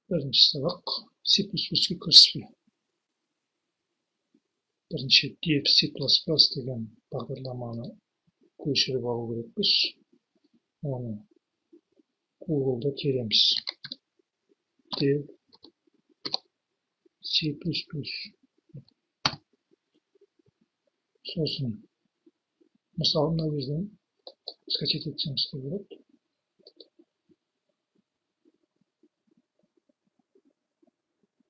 Бірінші сабақ C++-ке кіріспе. Бірінші Dev C++ деген бағдарламаны көшіріп алу керекпіз. Оны Google'да тереміз. Dev C++. Сосын мысалы мына жерден скачать етсеңіз де болады.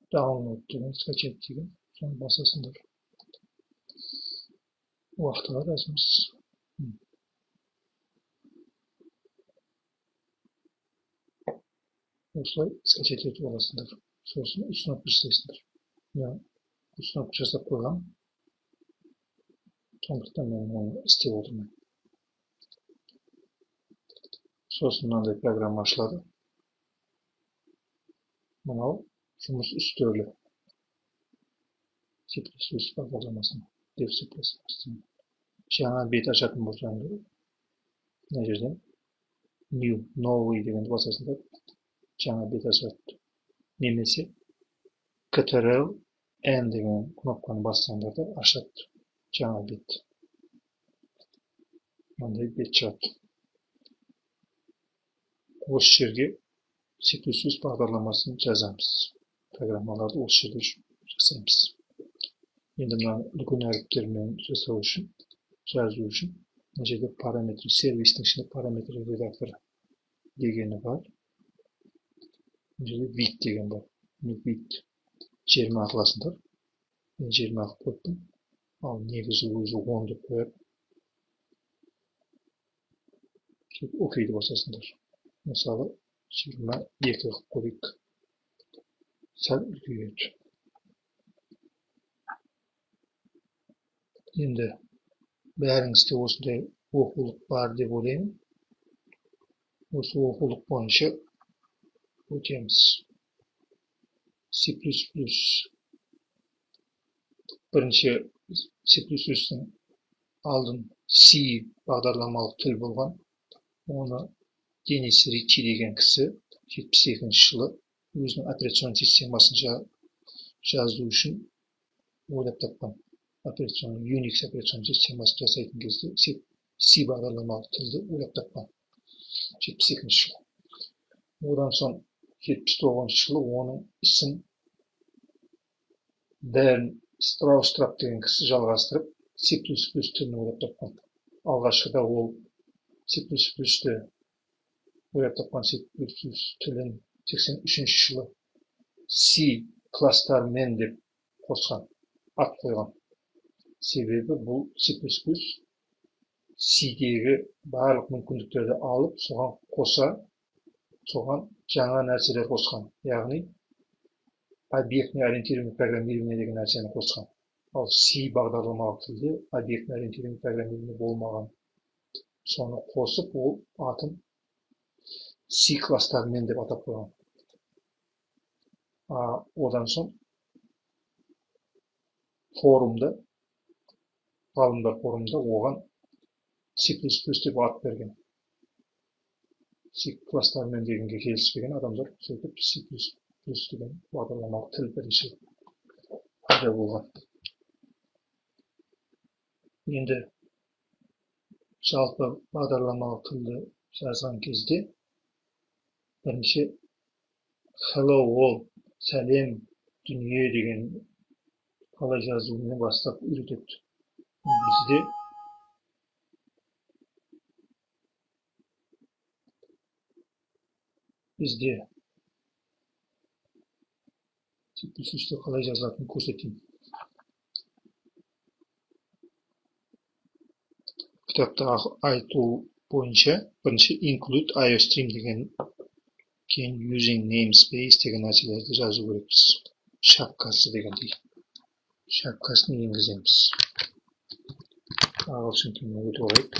Download деген, скачать деген, соны басасыңдар. Уақыт алады азымыз. Осылай скачать етіп аласыңдар. Сосын установка жасайсыңдар. Мен установка жасап қойғам. Сондықтан мен оны істеп отырмын. Сосын мынандай программа ашылады. Мынау жұмыс үстелі C++ бағдарламасының Dev C++. Жаңа бет ашатын болсаңдар, мына жерден New, Новый дегенді басасыңдар, жаңа бет ашады. Немесе Ctrl N деген кнопканы бассаңдар да ашады жаңа бет. Мынандай бет шығады. Осы жерге C++ бағдарламасын жазамыз. Программаларды осы жерде жасаймыз. Енді мына үлкен әріптермен жасау үшін, жазу үшін мына жерде параметр, сервистің ішінде параметр редакторы дегені бар. Мына жерде вид деген бар. Вид 20 қыласыңдар. Мен 20 қылып қойыппын. Ал негізі өзі 10 деп қояды. Сөйтіп окейді басасыңдар. Мысалы 22 қылып қояйық. Сәл үлкейеді. Енді бәріңізде осындай оқулық бар деп ойлаймын. Осы оқулық бойынша өтеміз. C++. Бірінші C++-ның алдын C бағдарламалық тіл болған. Оны Денис Ричи деген кісі 72 жылы өзінің операционный системасын жазу үшін ойлап тапқан. Операционный Unix операционный системасын жасайтын кезде C бағдарламалық тілді ойлап тапқан 72 жылы. Одан соң 79 жылы оның ісін Берн Страустрап деген кісі жалғастырып C++ тілін ойлап тапқан. Алғашқыда ол C++-ті ойлап тапқан C++ тілін 83 жылы C класстармен деп қосқан, ат қойған. Себебі бұл C++ C-дегі барлық мүмкіндіктерді алып, соған қоса, соған жаңа нәрселер қосқан. Яғни объектіне ориентированный программирование деген нәрсені қосқан. Ал C бағдарламалық тілде объектіне ориентированный программирование болмаған. Соны қосып, ол атын C класстарымен деп атап қойған. Одан соң форумда, ғалымдар форумында оған C++ деп ат берген. C класстарымен дегенге келіспеген адамдар сөйтіп C++ деген бағдарламалық тіл бірінші пайда болған. Енді жалпы бағдарламалық тілді жазған кезде бірінші Hello World, сәлем дүние деген қалай жазуымен бастап үйретеді. Бізде C++-ті қалай жазылатынын көрсетейін. Кітапта айту бойынша бірінші include iostream деген, кейін using namespace деген нәрселерді жазу керекпіз. Шапкасы дегендей. Шапкасын енгіземіз. Ағылшын тіліне өтіп алайық.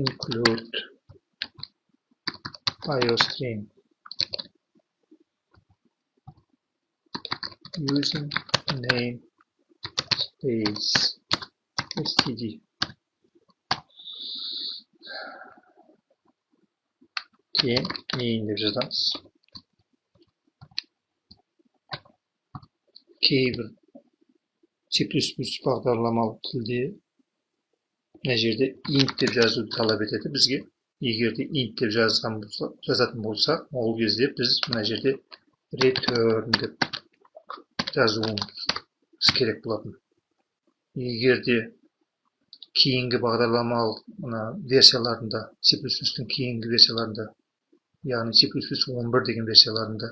Include iostream using namespace std. Кейін main деп жазамыз. Кейбір C++ бағдарламалық тілде мына жерде int деп жазуды талап етеді бізге. Егер де int деп жазатын болсақ, ол кезде біз мына жерде return деп жазуымыз керек болатын. Егер де кейінгі бағдарламалық мына версияларында, C++-тің кейінгі версияларында, яғни C++ 11 деген версияларында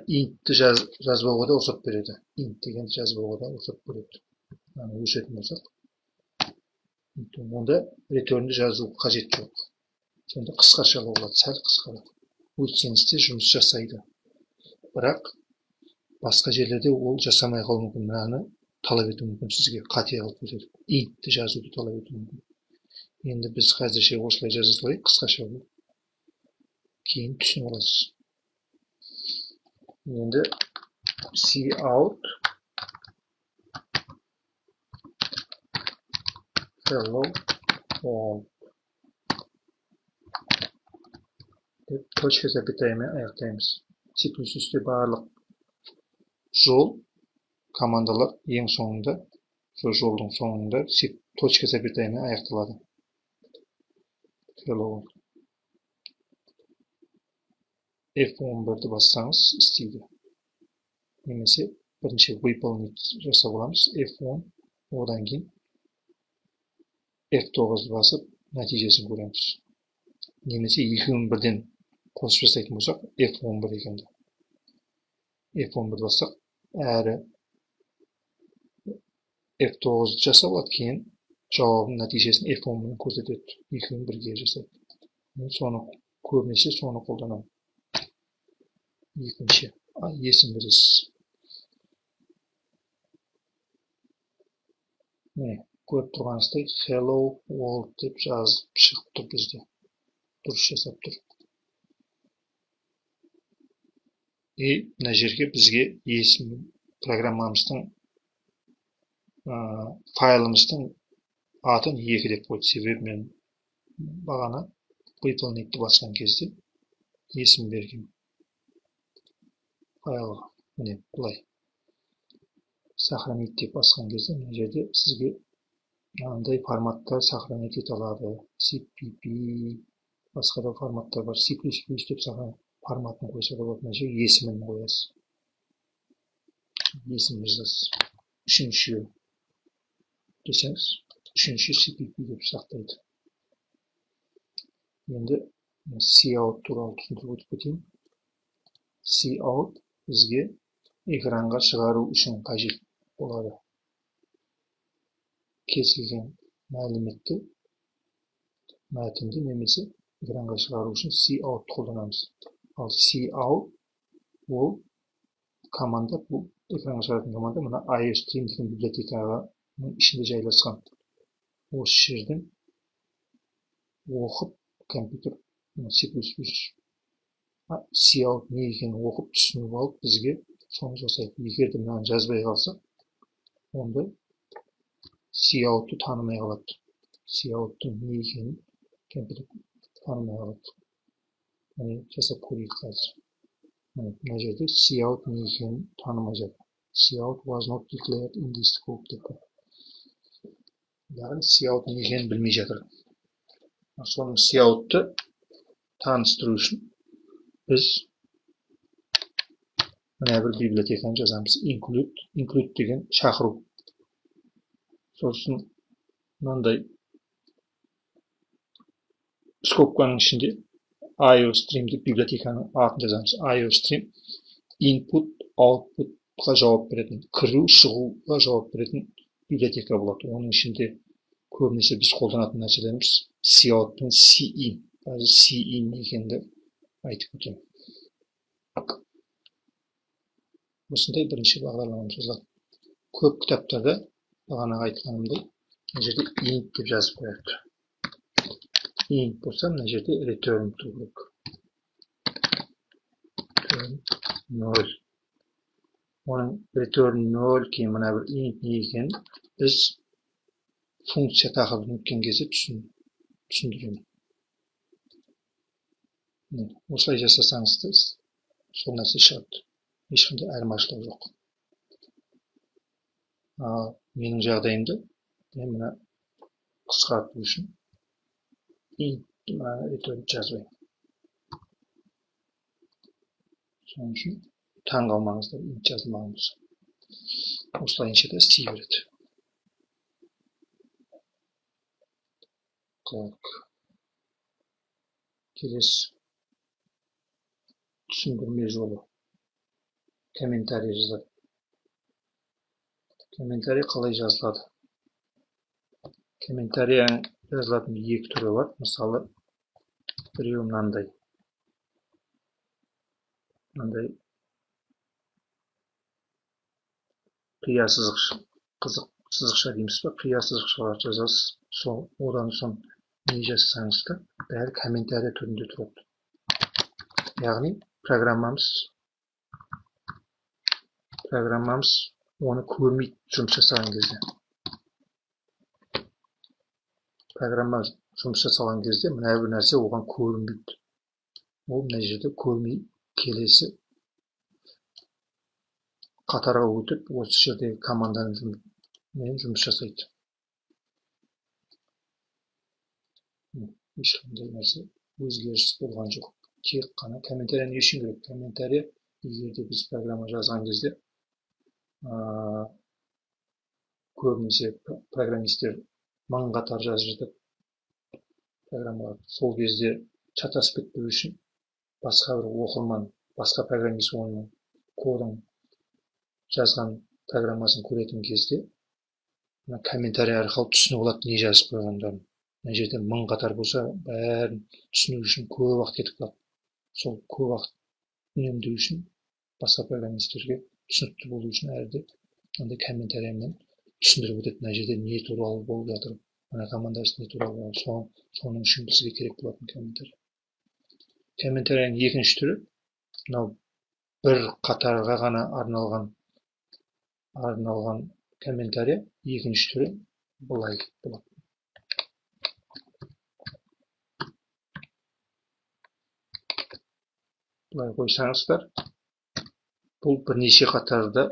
int-ті жазбауға да рұқсат береді. Int дегенді жазбауға да рұқсат береді. Яғни өшіретін болсақ, онда return-ді жазу қажет жоқ. Сонда қысқашалау болады, сәл қысқарақ. Өтсеңіз де жұмыс жасайды. Бірақ басқа жерлерде ол жасамай қалуы мүмкін. Мынаны талап етуі мүмкін, сізге қате қылып көрсетіп, int-ті жазуды талап етуі мүмкін. Енді біз қазірше осылай жаза салайық, қысқаша болып. Кейін түсініп аласыз. Енді cout hello world деп точка запятаямен аяқтаймыз. C++-те барлық жол командалар ең соңында, сол жолдың соңында точка запятаямен аяқталады. Hello world. F11-ді бассаңыз істейді. Немесе бірінші выполнить жасап аламыз F10, одан кейін F9-ды басып нәтижесін көреміз. Немесе екеуін бірден қосып жасайтын болсақ F11 екенді. F11-ді бассақ әрі F9-ды жасап алады, кейін жауабының нәтижесін F11-ін көрсетеді. Екеуін бірге жасайды. Мен соны көбінесе соны қолданамын. Екінші, есім бересіз. Міне, көріп тұрғаныңыздай Hello World деп жазып шығып тұр бізде. Дұрыс жасап тұр. И мына жерге бізге есім программамыздың, файлымыздың атын 2 деп қойды. Себебі мен бағана выполнить-ті басқан кезде есім берген файлға. Міне былай сохранить деп басқан кезде мына жерде сізге мынандай форматта сохранить ете алады. CPP басқа да форматтар бар. C++ деп форматын қойса да болады. Мына жерге есімін қоясыз. Есімін жазасыз. Үшінші десеңіз, үшінші CPP деп сақтайды. Енді cout туралы түсіндіріп өтіп кетейін. Cout бізге экранға шығару үшін қажет болады. Кез келген мәліметті, мәтінді немесе экранға шығару үшін cout қолданамыз. Ал cout ол команда, бұл экранға шығаратын команда мына iostream деген библиотеканың ішінде жайласқан. Осы жерден оқып компьютер C++ cout не екенін оқып түсініп алып бізге соны жасайды. Егер де мынаны жазбай қалса, онда cout-ты танымай қалады. Cout-тың не екенін компьютер танымай қалады. Міне жасап көрейік қазір. Міне мына жерде cout не екенін танымай жатыр. Cout was not declared in this scope деп. Яғни cout не екенін білмей жатыр. Соның cout-ты таныстыру үшін біз мына бір библиотеканы жазамыз. Include, include деген шақыру. Сосын мынандай скобканың ішінде iostream деп библиотеканың атын жазамыз. iostream input outputқа жауап беретін, кіру шығуға жауап беретін библиотека болады. Оның ішінде көбінесе біз қолданатын нәрселеріміз cout пен cin. Қазір cin екенді айтып өтемін. Осындай бірінші бағдарламамыз жазылады. Көп кітаптарда бағана айтқанымдай мына жерде int деп жазып қояды. Int болса мына жерде return тұру керек. Return 0. Оның return 0 кейін мына бір int не екенін біз функция тақырыбын өткен кезде түсіндіремін. Осылай жасасаңыз да сол нәрсе шығады. Ешқандай айырмашылық жоқ. Ал менің жағдайымда мен мына қысқарту үшін мына return жазбаймын. Соның үшін таң қалмаңыздар, int жазылмаған болса. Осылайынша да істей береді. Так. Келесі түсіндірме жолы. Комментарий жазады. Комментарий қалай жазылады? Комментарий жазылатын екі түрі бар. Мысалы, біреуі мынандай. Мынандай қия сызықша, қызық сызықша дейміз ба? Қия сызықшалар жазасыз. Сол, одан соң не жазсаңыз да бәрі комментарий түрінде тұрады. Яғни программамыз оны көрмейді жұмыс жасаған кезде. Программа жұмыс жасалған кезде мына бір нәрсе оған көрінбейді. Ол мына жерде көрмей келесі қатарға өтіп, осы жердегі команданың мен жұмыс жасайды. Ешқандай нәрсе өзгеріс болған жоқ. Тек қана комментарий не үшін керек? Комментарий егер де біз программа жазған кезде, көбінесе программистер мың қатар жазып жатады программалар. Сол кезде шатасып кетпеу үшін басқа бір оқырман, басқа программист оның кодын жазған программасын көретін кезде мына комментарий арқылы түсініп алады не жазып қойғандарын. Мына жерде мың қатар болса, бәрін түсіну үшін көп уақыт кетіп қалады. Сол көп уақыт үнемдеу үшін басқа программистерге түсінікті болу үшін әрі де мынандай комментариймен түсіндіріп өтеді. Мына жерде не туралы болып жатыр, мына командасы не туралы болып жатыр, соның үшін бізге керек болатын комментарий. Комментарийдің екінші түрі мынау бір қатарға ғана арналған комментарий. Екінші түрі былай болады. Былай қойсаңыздар, бұл бірнеше қатарда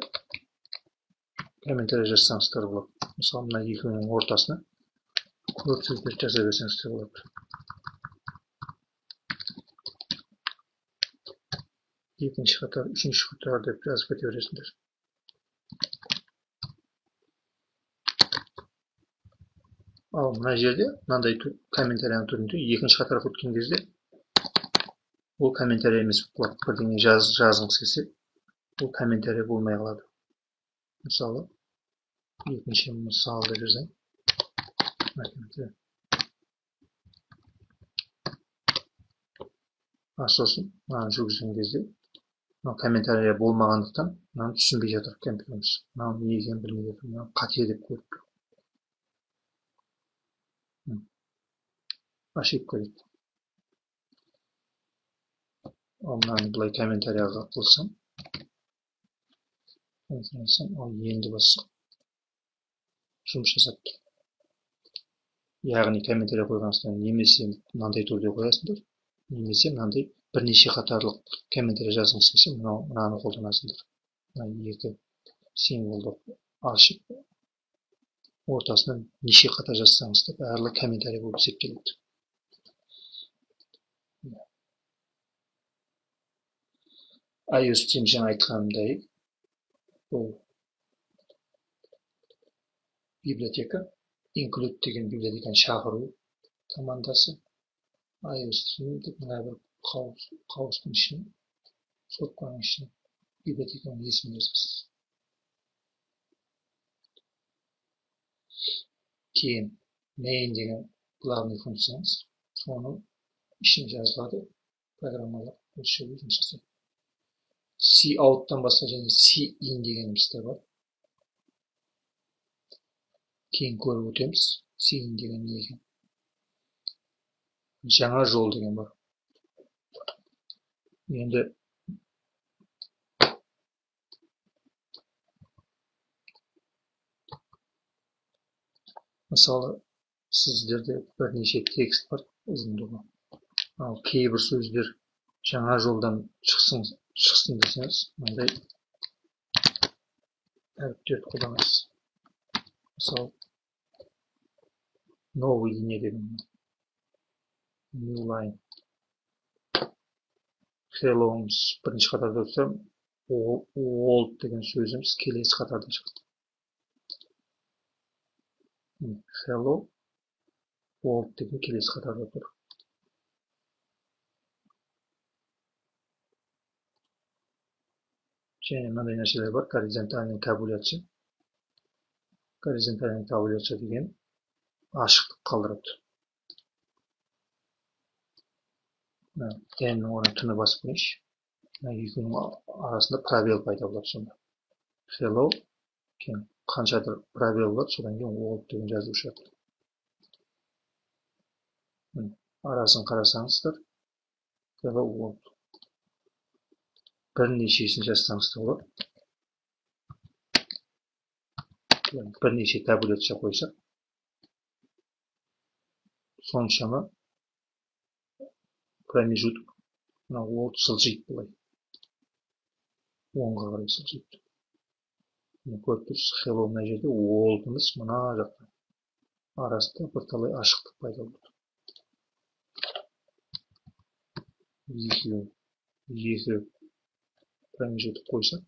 комментарий жазсаңыздар болады. Мысалы, мына екеуінің ортасына көп сөздер жаза берсеңіздер болады. Екінші қатар, үшінші қатар деп жазып кете бересіңдер. Ал мына жерде мынандай комментарияның түрінде екінші қатарға өткен кезде ол комментарий емес болып қалады. Бірдеңе жазғыңыз келсе, ол комментарий болмай қалады. Мысалы, екінші мысал деп жазайын. Сосын мынаны жүргізген кезде мынау комментарий болмағандықтан мынаны түсінбей жатыр компьютеріміз. Мынау не екенін білмей жатыр, мынау қате деп көріп тұр. Ошибка дейді. Ал мынаны былай комментарияға қылсам, ал енді бассам жұмыс жасап тұр. Яғни комментарий қойғаныңыздан немесе мынандай түрде қоясыңдар, немесе мынандай бірнеше қатарлық комментарий жазғыңыз келсе, мынаны қолданасыңдар. Мына екі символды ашып, ортасынан неше қатар жазсаңыз да барлығы комментарий болып есептеледі. iOS-тен жаңа айтқанымдай, бұл библиотека, include деген библиотеканы шақыру командасы. iOS-тен деп мына бір қауыстың ішіне, скобканың ішіне библиотеканың есімін жазасыз. Кейін main деген главный функциямыз, соның ішіне жазылады, программалар осы жерде жұмыс жасайды. C out-тан басқа және C in дегеніміз де бар. Кейін көріп өтеміз C in деген не екен. Жаңа жол деген бар. Енді мысалы, сіздерде бірнеше текст бар ұзындығы. Ал кейбір сөздер Жаңа жолдан шықсын десеңіз, мынандай әріптерді қолданасыз. Мысалы, новый линия деген, new line. Hello'мыз бірінші қатарда тұрса, world деген сөзіміз келесі қатарда шығады. Hello world деген келесі қатарда тұр. Және мынандай нәрселер бар, горизонтальный табуляция. Горизонтальный табуляция деген ашықтық қалдырады. N-нің орнына Т-ні басып қояйыншы. Мына екеуінің арасында пробел пайда болады сонда. Hello, кейін қаншадыр пробел болады, содан кейін world деген жазу шығады. Арасын қарасаңыздар, hello world. Бірнешесін жазсаңыз да болады. Бірнеше табуляция қойсақ, соншама промежуток мына world жылжиды былай. Оңға қарай жылжиды. Міне көріп тұрсыз, hello мына жерде, world'ымыз мына жақта. Арасында бірталай ашықтық пайда болды. Екі промежуток қойсақ,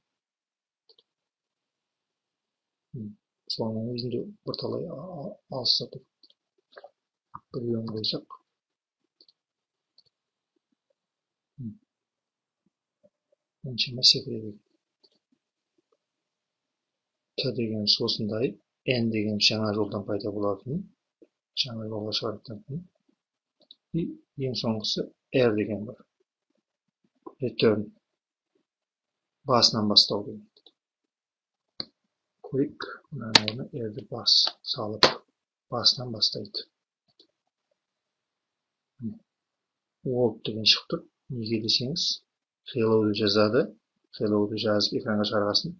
соның өзінде бірталай алыста тұр. Біреуін қойсақ, оншама секіреді. Т деген осындай, N деген жаңа жолдан пайда болатын, жаңа жолға шығаратын. И ең соңғысы R деген бар. Return. Басынан бастау деген. Көрейік, мынаның орнына R-ді бас салып, басынан бастайды. World деген шығып тұр. Неге десеңіз, hello-ды жазады, hello-ды жазып экранға шығарғасын,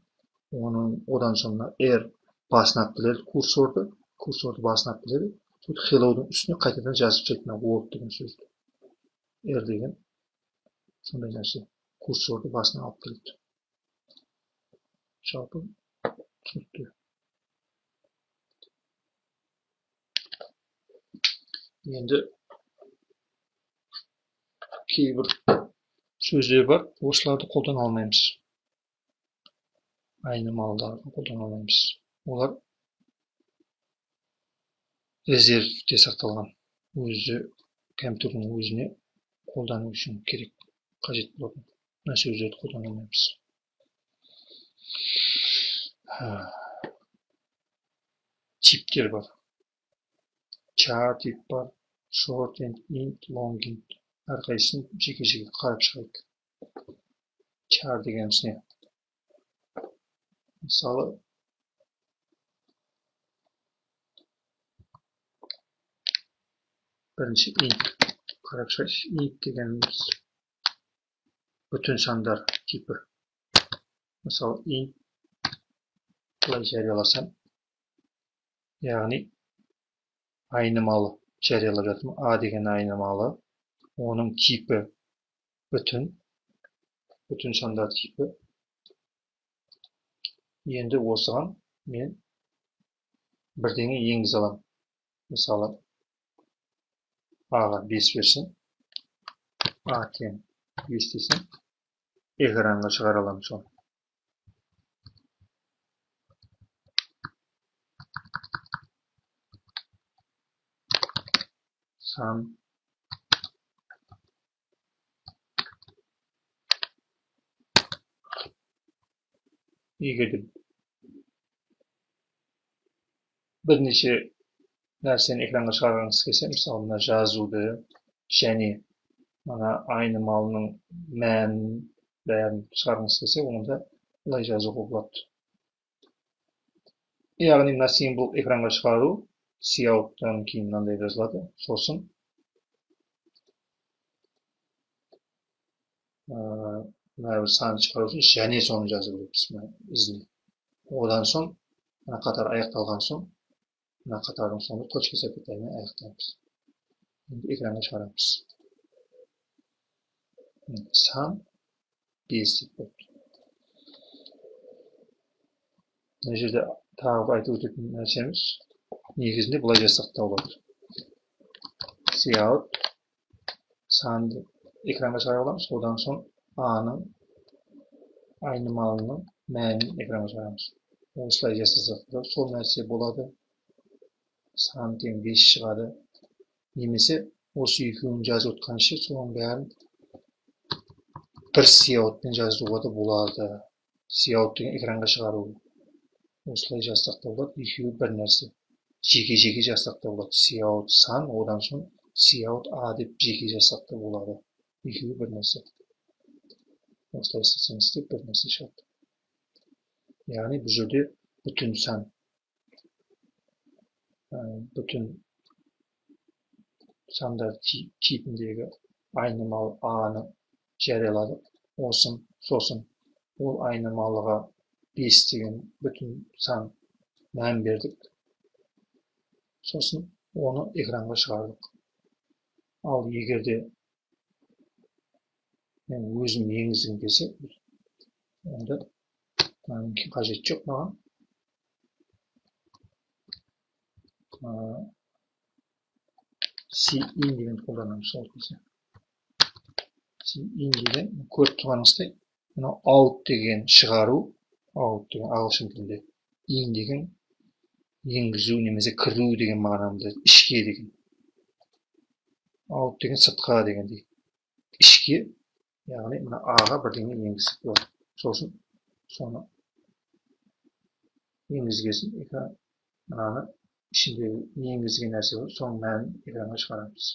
одан соң мына R басына алып келеді курсорды, курсорды басына алып келеді. Сөйтіп hello-дың үстіне қайтадан жазып тастайды мына world деген сөзді. R деген сондай нәрсе, курсорды басына алып келеді. Жалпы түсінікті. Енді кейбір сөздер бар, осыларды қолдана алмаймыз. Айнымалыларды қолдана алмаймыз. Олар резервте сақталған. Өзі компьютердің өзіне қолдану үшін керек, қажет болатын. Мына сөздерді қолдана алмаймыз. Типтер бар. Char тип бар, short int, int, long int. Әрқайсысын жеке-жеке қарап шығайық. Char дегеніміз не? Мысалы, бірінші int қарап шығайық. Int дегеніміз бүтін сандар типі. Мысалы, int былай жарияласам, яғни айнымалы жариялап жатырмын. А деген айнымалы, оның типі бүтін, бүтін сандар типі. Енді осыған мен бірдеңе енгізе аламын. Мысалы, А-ға 5 берсем, А тең 5 десем, экранға шығара аламын соны. Сан егер де бірнеше нәрсені экранға шығарғыңыз келсе, мысалы, мына жазуды және мына айнымалының мәнін бәрін шығарғыңыз келсе, онда былай жазуға болады. Яғни мына символ экранға шығару cout-тан кейін мынандай жазылады. Сосын мына бір сан шығару үшін және соны жазу керекпіз мына ізіне. Одан соң мына қатар аяқталған соң мына қатардың соңында точка запятаямен аяқтаймыз. Енді экранға шығарамыз. Сан 5 деп болды. Мына жерде тағы айтып өтетін нәрсеміз, негізінде былай жазсақ та болады. Cout санды экранға шығара аламыз, одан соң А-ның айнымалының мәнін экранға шығарамыз. Осылай жасасақ та сол нәрсе болады. Сан тең 5 шығады. Немесе осы екеуін жазып отқанша соның бәрін бір cout-пен жазуға да болады. Cout деген экранға шығару. Осылай жазсақ та болады, екеуі бір нәрсе. Жеке-жеке жазсақ та болады. Cout сан, одан соң cout а деп жеке жазсақ та болады. Екеуі бір нәрсе. Осылай істесеңіз де бір нәрсе шығады. Яғни бұл жерде бүтін сан, бүтін сандар типіндегі айнымалы А-ны жарияладық. Сосын ол айнымалыға 5 деген бүтін сан мән бердік. Сосын оны экранға шығардық. Ал егер де мен өзім енгізгім келсе, онда қажет жоқ маған. Cin деген қолданамыз сол кезде. Cin деген көріп тұрғаныңыздай, мынау out деген шығару, out деген ағылшын тілінде, in деген енгізу немесе кіру деген мағынаны білдіреді, ішке деген. Out деген сыртқа дегендей. Ішке, яғни мына А-ға бірдеңе енгізсек болады. Сосын соны енгізгесін экран мынаны ішіндегі енгізген нәрсе бар, соның мәнін экранға шығарамыз.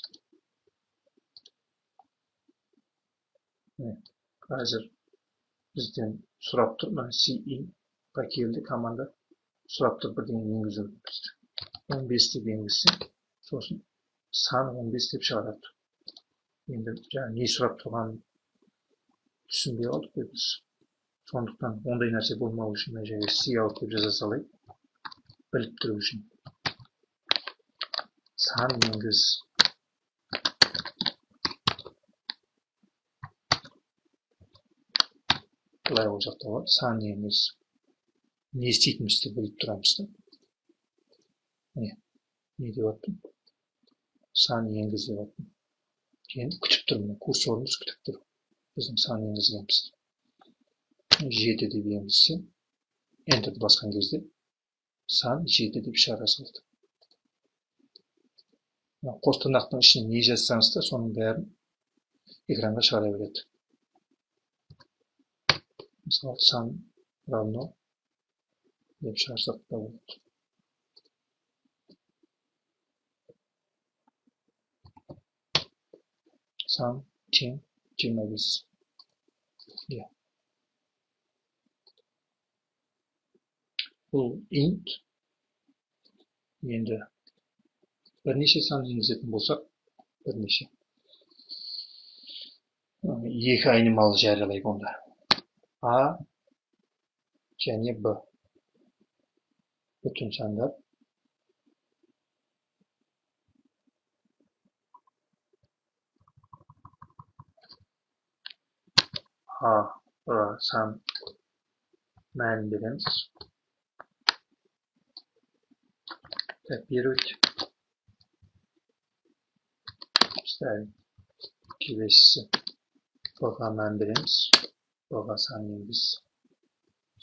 Міне, қазір бізден сұрап тұр, мына cin-ға келді команда, сұрап тұр бірдеңе енгізу бізді. 15 деп енгізсек, сосын сан 15 деп шығарады. Енді жаңа не сұрап тұрғанын түсінбей қалдық қой біз. Сондықтан ондай нәрсе болмау үшін мына жерге cout деп жаза салайық, біліп тұру үшін. Сан енгіз. Былай ол жақта болады, сан енгіз. Не істейтінімізді біліп тұрамыз да. Міне, не деп аттым? Сан енгіз деп аттым. Енді күтіп тұр, міне, курсорымыз күтіп тұр. Біздің сан енгізгенімізді. 7 деп енгізсем, Enter-ді басқан кезде сан 7 деп шығара салды. Қос тырнақтың ішіне не жазсаңыз да, соның бәрін экранға шығара береді. Мысалы, сан равно деп шығарсақ та болады. Сан тең 25. Иә. Бұл int. Енді бірнеше сан енгізетін болсақ, бірнеше. Екі айнымалы жариялайық онда. А және Б. Бүтін сандар. А, Б сан мәнін береміз. Копировать. Ставить. Келесісі Б-ға мән береміз. Б-ға сан енгіз.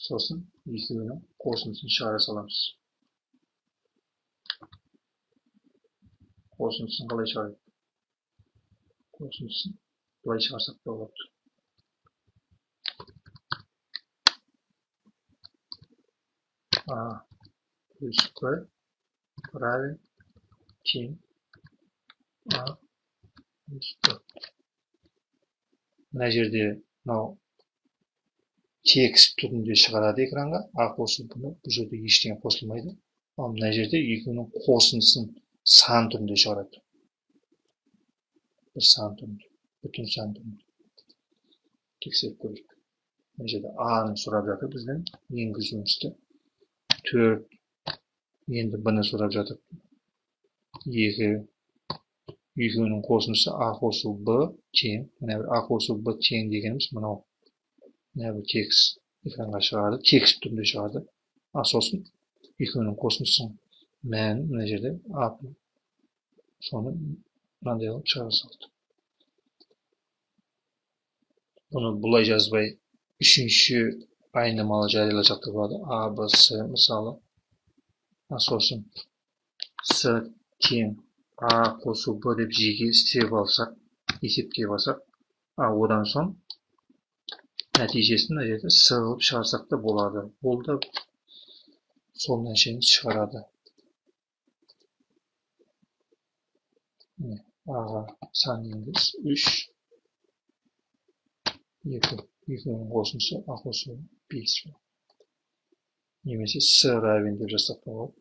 Сосын екеуінің қосындысын шығара саламыз. Қосындысын қалай шығарайық? Қосындысын былай шығарсақ та болады. А плюс Б равен тең А плюс Б. Мына жерде мынау текст түрінде шығарады экранға, А қосу Б-ны, бұл жерде ештеңе қосылмайды. Ал мына жерде екеуінің қосындысын сан түрінде шығарады. Бір сан түрінде, бүтін сан түрінде. Тексеріп көрейік. Мына жерде А-ны сұрап жатыр бізден, енгізуімізді. 4, енді Б-ны сұрап жатыр. 2, Екеуінің қосындысы А қосу Б тең. Мына бір А қосу Б тең дегеніміз мынау. Мына бір текст экранға шығады, текст түрінде шығады. А сосын екеуінің қосындысының мәнін мына жерде А, соны мынандай қылып шығара салды. Бұны бұлай жазбай үшінші айнымалы жарияласақ та болады. А, Б, С мысалы. А сосын С тең А қосу Б деп жеке істеп алсақ, есептеп алсақ, а одан соң нәтижесін мына жерде С қылып шығарсақ та болады. Ол да сол нәрсені шығарады. Міне, А-ға сан енгіз 3, 2, екеуінің қосындысы А қосу 5. Немесе С равен деп жазсақ та болады.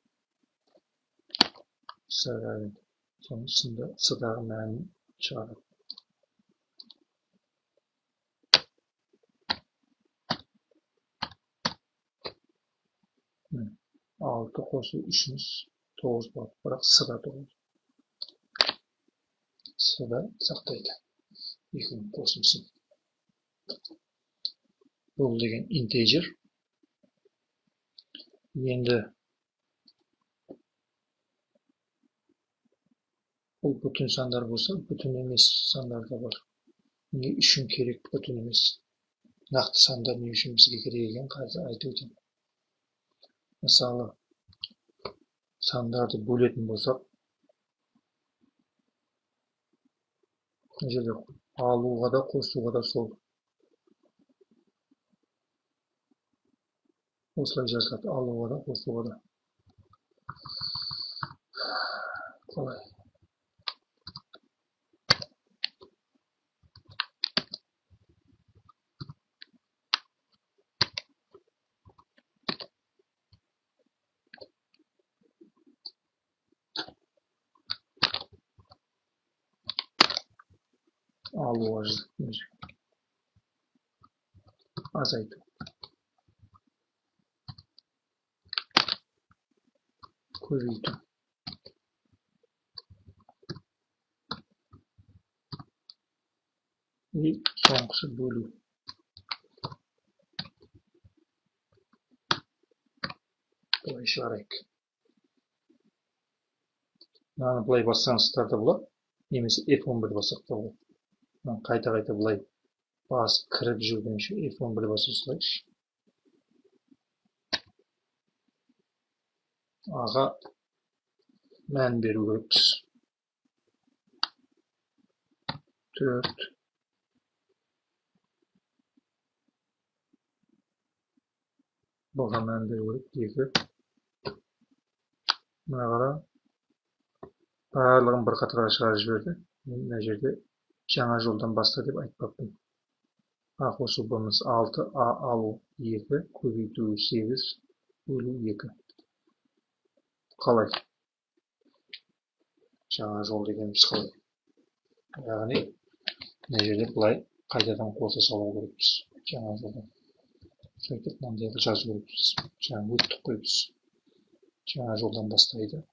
С равен. Соны С-дағы мәнін шығарады. Міне, 6 қосу 3-іміз 9 болады. Бірақ С-да 9. С-да сақтайды екеуінің қосындысын. Бұл деген интежер. Енді бұл бүтін сандар болса, бүтін емес сандар да бар. Не үшін керек бүтін емес? Нақты сандар не үшін бізге керек екенін қазір айтып өтемін. Мысалы, сандарды бөлетін болсақ, мына жерде алуға да қосуға да сол. Осылай жазылады, алуға да қосуға да. Қалай? Алуға жазылады. Азайту. Көбейту. И соңғысы бөлу. Былай шығарайық. Мынаны былай бассаңыздар да болады, немесе F11 бассақ та болады. Қайта-қайта былай басып кіріп жүргенше F11 баса салайықшы. Аға мән беру керекпіз. 4, Б-ға мән беру керек 2. Мына қара, барлығын бір қатарға шығарып жіберді. Мен мына жерде жаңа жолдан баста деп айтпаппын. А қосу Б-мыз 6, А алу 2, көбейту 8, бөлу 2. Қалай? Жаңа жол дегеніміз қалай? Яғни, мына жерде былай қайтадан қоса салу керекпіз. Жаңа жолдан. Сөйтіп мынандайды жазу керекпіз. Жаңа өттік қой біз. Жаңа жолдан бастайды.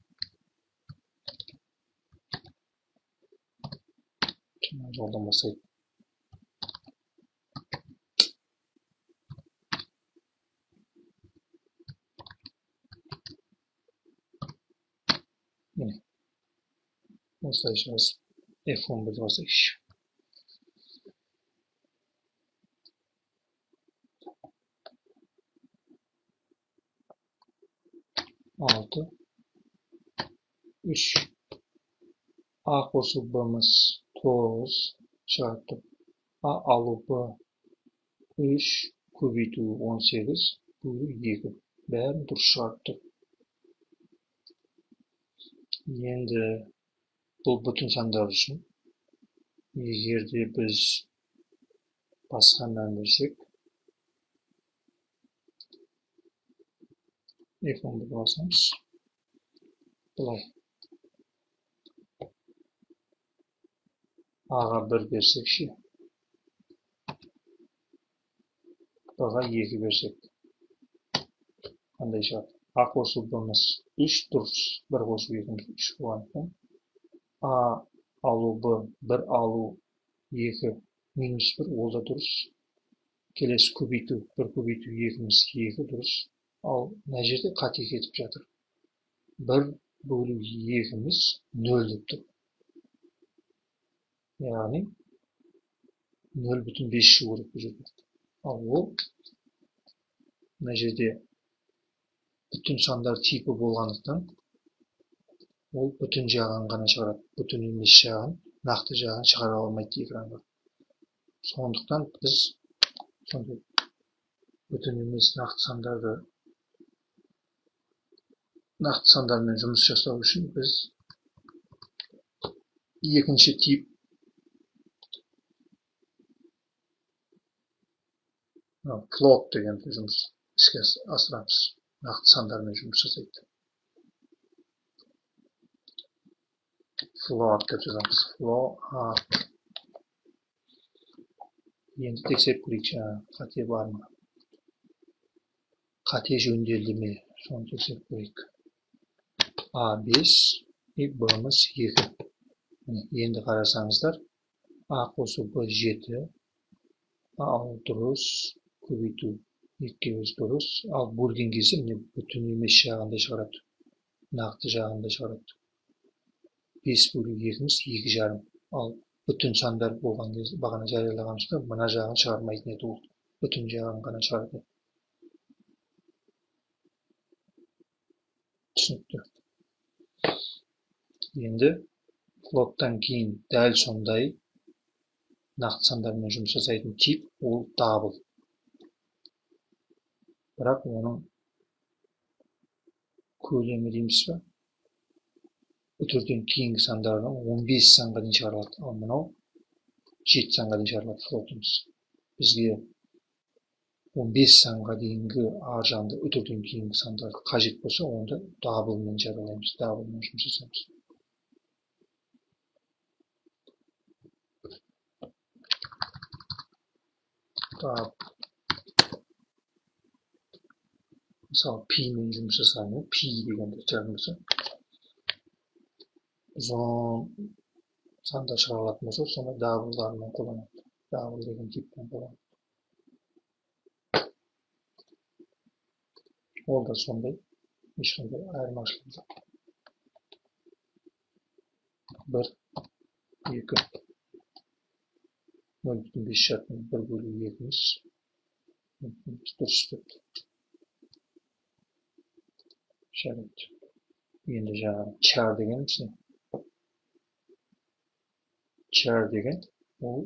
Жаңа жолдан бастайды. Міне. Осылай жазып F11 басайықшы. 6, 3, А қосу Б-мыз 9 шығарып тұр. А алу Б 3 көбейту 18 бөлу 2. Бәрін дұрыс шығарып тұр. Енді бұл бүтін сандар үшін егер де біз басқа мән берсек, F11 басамыз. Былай. А-ға 1 берсек ше, Б-ға 2 берсек қандай шығады? А қосу Б-мыз 3 дұрыс, 1 қосу 2-міз 3 болғандықтан А Алу Б 1 алу 2 минус 1, ол да дұрыс. Келесі көбейту 1 көбейту 2-міз 2 дұрыс. Ал мына жерде қате кетіп жатыр. 1 бөлу 2-міз 0 деп тұр. Яғни 0,5 шығу керек бұл жерде. Ал ол мына жерде бүтін сандар типі болғандықтан ол бүтін жағын ғана шығарады. Бүтін емес жағын, нақты жағын шығара алмайды экранға. Сондықтан біз сондай бүтін емес нақты сандарды нақты сандармен жұмыс жасау үшін біз екінші тип float дегенді жұмыс іске асырамыз. Нақты сандармен жұмыс жасайды. Float деп жазамыз. Float. Енді тексеріп көрейік, жаңа қате бар ма? Қате жөнделді ме? Соны тексеріп көрейік. А 5, Б-мыз 2. Енді қарасаңыздар, А қосу Б 7, А алу дұрыс, көбейту 2-ге 5 дұрыс. Ал бөлген кезде міне бүтін емес жағында шығарады, нақты жағында шығарады. 5 бөлу 2-міз 2,5. Ал бүтін сандар болған кезде бағана жариялағанымызда мына жағын шығармайтын еді ол. Бүтін жағын ғана шығарады. Түсінікті. Енді float'тан кейін дәл сондай нақты сандармен жұмыс жасайтын тип ол double. Бірақ оның көлемі дейміз бе? Үтірден кейінгі сандардан 15 санға дейін шығарылады. Ал мынау 7 санға дейін шығарылады float'ымыз. Бізге 15 санға дейінгі ар жағында үтірден кейінгі сандар қажет болса, онда double'мен жариялаймыз, double'мен жұмыс жасаймыз. Мысалы, P-мен жұмыс жасаймын, P дегенді жазылса, ұзын сандар шығара алатын болса, сонда double'дармен қолданады. Double деген типпен қолданады. Ол да сондай, ешқандай айырмашылық жоқ. 1, 2, 0,5 шартымен 1 бөлу 2-міз дұрыс деп. Жарайды. Енді жаңағы char дегеніміз не? Char деген ол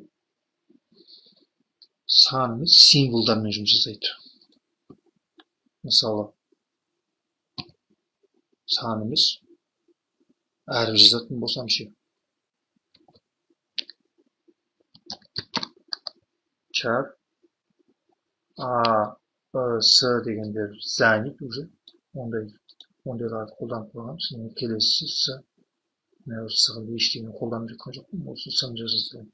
санымыз символдармен жұмыс жасайды. Мысалы, санымыз әріп жазатын болсам ше? Char А, Б, С дегендер занят уже. Ондайларды қолданып қойғанбыз. Енді келесі С. Мына С-ға ештеңе қолданып жатқан жоқпын. Осы С-ны жаза салайын.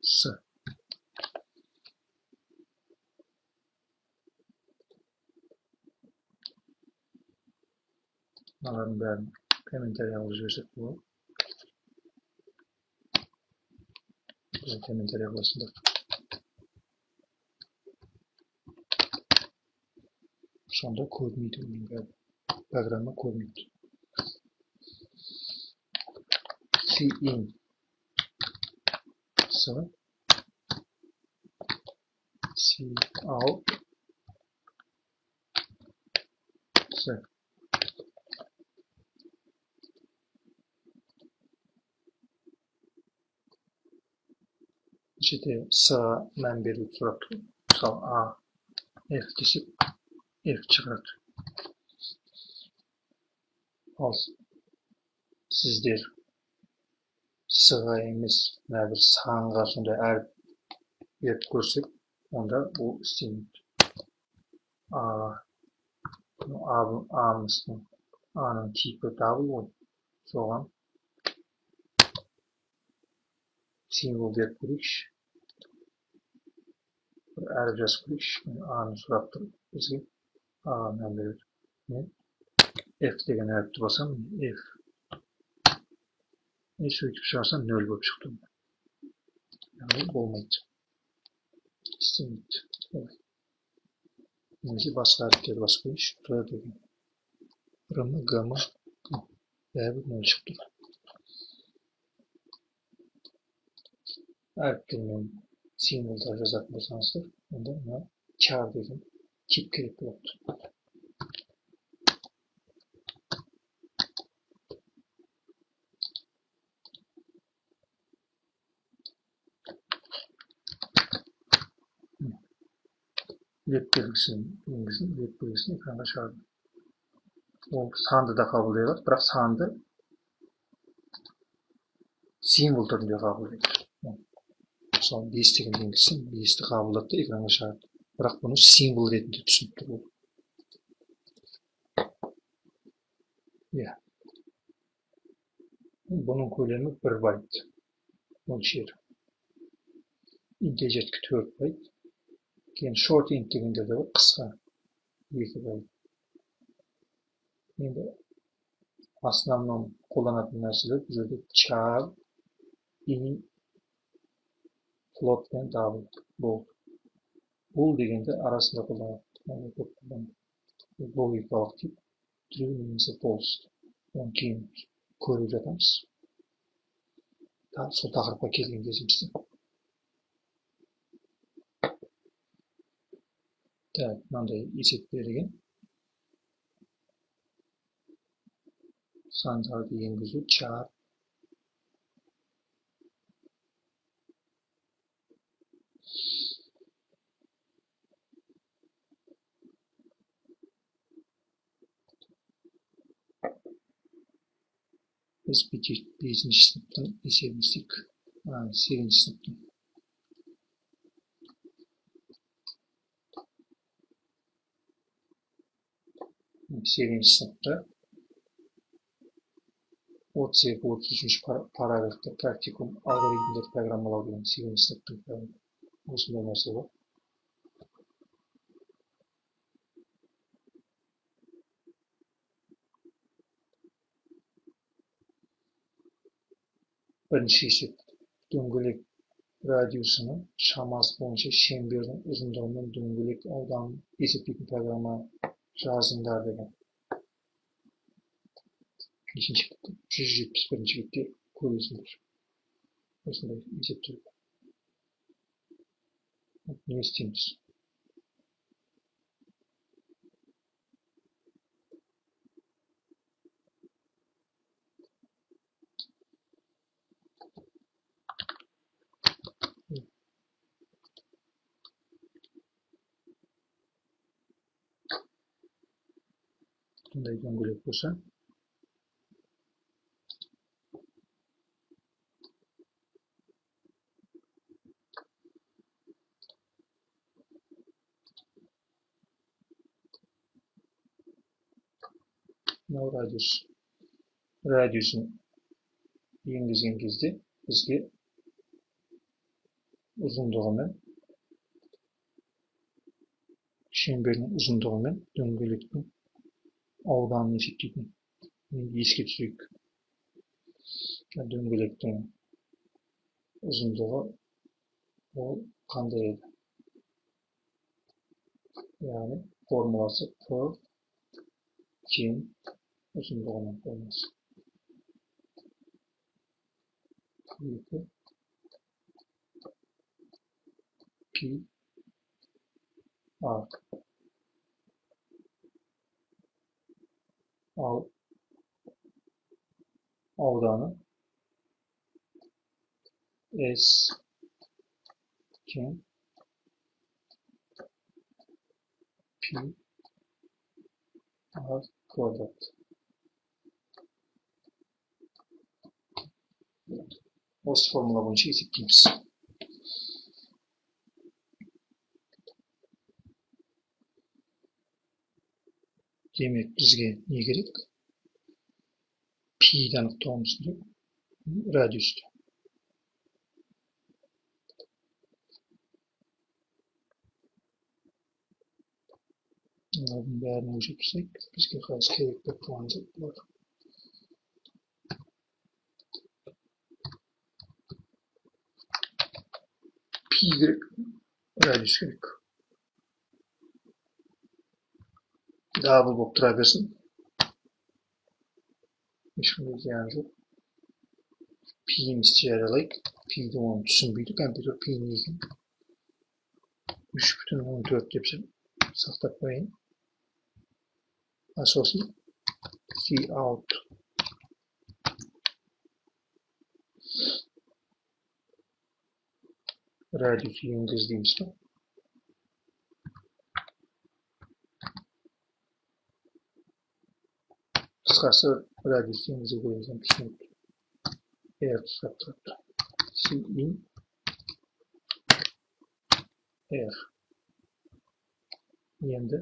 С. Мыналардың бәрін комментарий қылып жіберсек болады. Комментарий қыласыңдар. Сонда көрмейді оның бәрі. Программа көрмейді. Cin S C out S. Жерде С мән беруді сұрап тұр. Мысалы, А F десек, F шығарады. Ал сіздер С-ға емес, мына бір санға сондай әріп беріп көрсек, онда ол істемейді. А-мыздың, А-ның типі double ғой, соған символ беріп көрейікші. Бір әріп жазып көрейікші. Міне А-ны сұрап тұр бізге. А-ға мән береді. Мен F деген әріпті басамын, F. И сөйтіп шығарсам 0 болып шықты. Яғни болмайды. Істемейді. Олай. Немесе басқа әріптерді басып қояйыншы. Р деген. Р, М, Г, М, Г. Бәрібір 0 шығып тұр. Әріптермен символдар жазатын болсаңыздар, онда мына char деген тип керек болады. Леп белгісін енгізін, леп белгісін экранға шығарды. Ол санды да қабылдай алады, бірақ санды символ түрінде қабылдайды. Мысалы, 5 дегенді енгізсем, 5-ті қабылдады да экранға шығарды. Бірақ бұны символ ретінде түсініп тұр ол. Иә. Бұның көлемі 1 байт мөлшері. Интежердікі 4 байт. Кейін short int дегендер де бар, қысқа 2 байт. Енді основном қолданатын нәрселер бұл жерде char, int, float пен double болды. Бұл дегенде арасында қолданады, көп қолданады. Логикалық тип true немесе false. Оны кейін көріп жатамыз. Сол тақырыпқа келген кезімізде. Так, мынандай есеп берілген. Сандарды енгізу char. Біз 5-ші сыныптың есебін істейік. 8-ші сыныптың. 8-ші сыныпта 32-33 параграфта практикум алгоритмдер программалау деген 8-ші сыныптың осындай нәрсе бар. Бірінші есеп дөңгелек радиусының шамасы бойынша шеңбердің ұзындығы мен дөңгелек ауданын есептейтін программа жазыңдар деген. Нешінші бетте? 171-ші бетте көресіңдер. Осындай есептер. Не істейміз? Бұндай дөңгелек болса, мынау радиус. Радиусын енгізген кезде бізге ұзындығымен, шеңбердің ұзындығымен дөңгелектің ауданын есептейтін. Енді еске түсірейік. Дөңгелектің ұзындығы ол қандай еді? Яғни формуласы P тең ұзындығының формуласы. 2 pi r. Ал ауданы S тең pi r квадрат. Осы формула бойынша есептейміз. Демек, бізге не керек? Пиді анықтауымыз керек, радиусты. Олардың бәрін өшіріп тастайық. Бізге қазір керек болып тұрған жоқ бұлар. Пи керек, радиус керек. Дабл болып тұра берсін. Ешқандай зияны жоқ. Пиімізді жариялайық. Пиді оны түсінбейді, компьютер пи не екен. 3,14 деп сақтап қояйын. Сосын cout радиус енгіз дейміз ба? Қысқасы радиус енгізу деген түсінікті. R сұрап тұрады. Cin R. Енді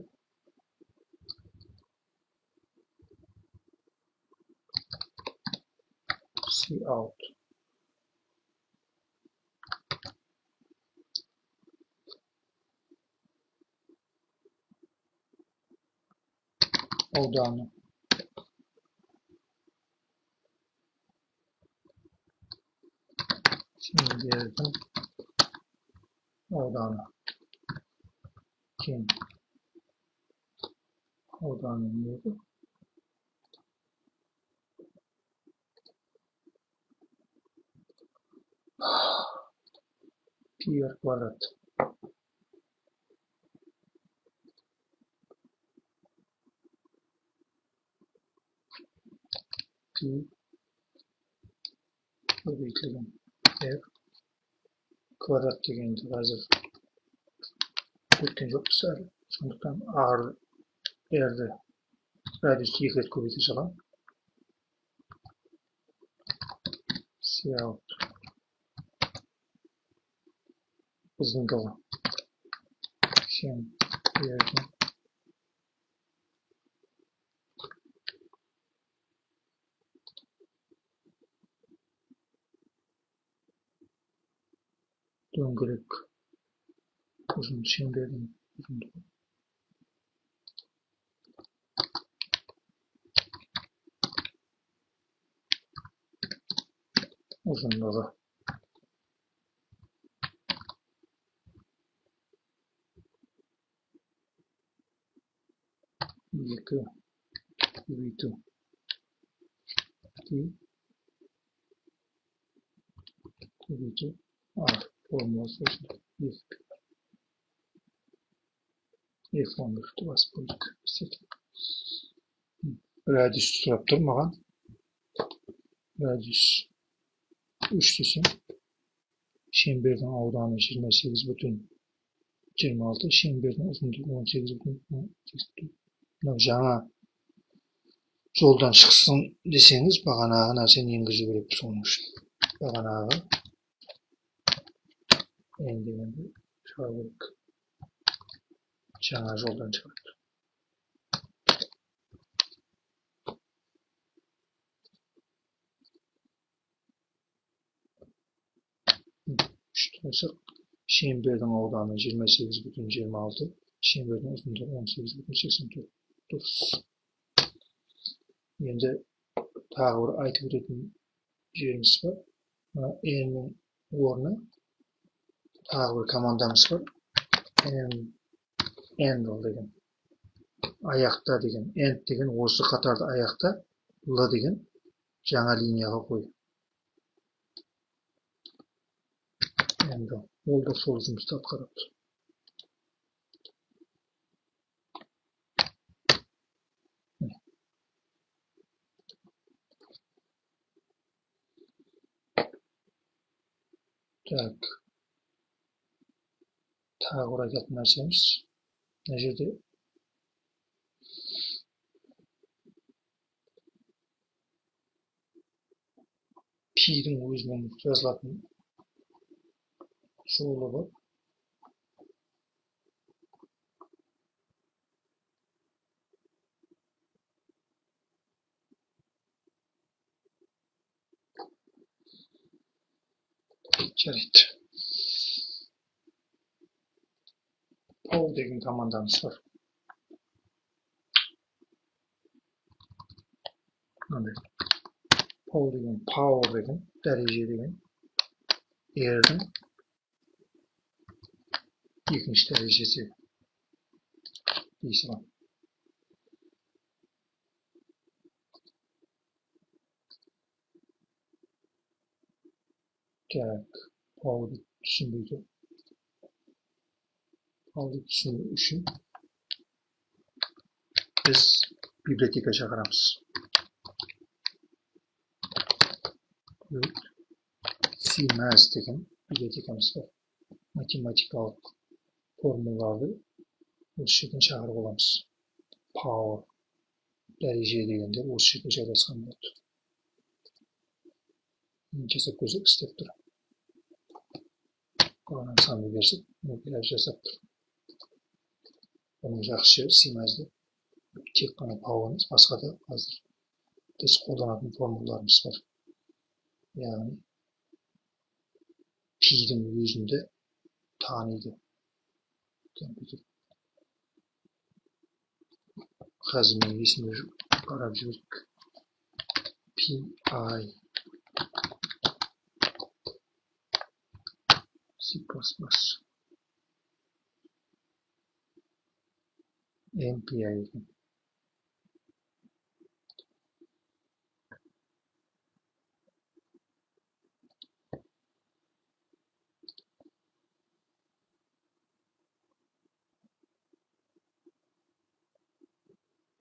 cout ауданы шеңбердің ауданы тең ауданы не еді? Пи р квадрат. Пи көбейтілген r квадрат дегенді қазір өткен жоқпыз әлі. Сондықтан r-ді радиусты екі рет көбейте саламын. Cout ұзындығы шеңбердің дөңгелек ұзын шеңбердің ұзындығы ұзындығы екі көбейту пи көбейту r формуласы осындай. F11-ді басып қойдық. Радиус сұрап тұр маған. Радиус 3 десем, шеңбердің ауданы 28,26, шеңбердің ұзындығы 18,84. Мынау жаңа жолдан шықсын десеңіз, бағанағы нәрсені енгізу керек соның үшін. Бағанағы n дегенді шығару керек. Жаңа жолдан шығады. Үшті қойсақ, шеңбердің ауданы 28,26, шеңбердің ұзындығы 18,84. Дұрыс. Енді тағы бір айтып өтетін жеріміз бар. Мына n-нің орны тағы бір командамыз бар. Endl деген. Аяқта деген. End деген осы қатарды аяқта, L деген жаңа линияға қой. Endl. Ол да сол жұмысты атқарады. Так. Тағы бір айтатын нәрсеміз. Мына жерде пидің өзінің жазылатын жолы бар. Жарайды. Пол деген командамыз бар. Мынандай. Pow деген power деген, дәреже деген. R-дің екінші дәрежесі дей саламын. Так, power'ды түсінбей тұр. Power'ды түсіну үшін біз библиотека шақырамыз. CMath деген библиотекамыз бар. Математикалық формулаларды осы жерден шақырып аламыз. Power, дәреже дегендер осы жерде жайласқан болады. Жасап көрсек істеп тұр. Қалған санды берсек, бәрі жасап тұр. Оның жақсы жері CMath'да тек қана power емес, басқа да қазір біз қолданатын формулаларымыз бар. Яғни пидің өзінде таниды компьютер. Қазір мен есімде жоқ, қарап жібердік. Pi C++ MPI екен.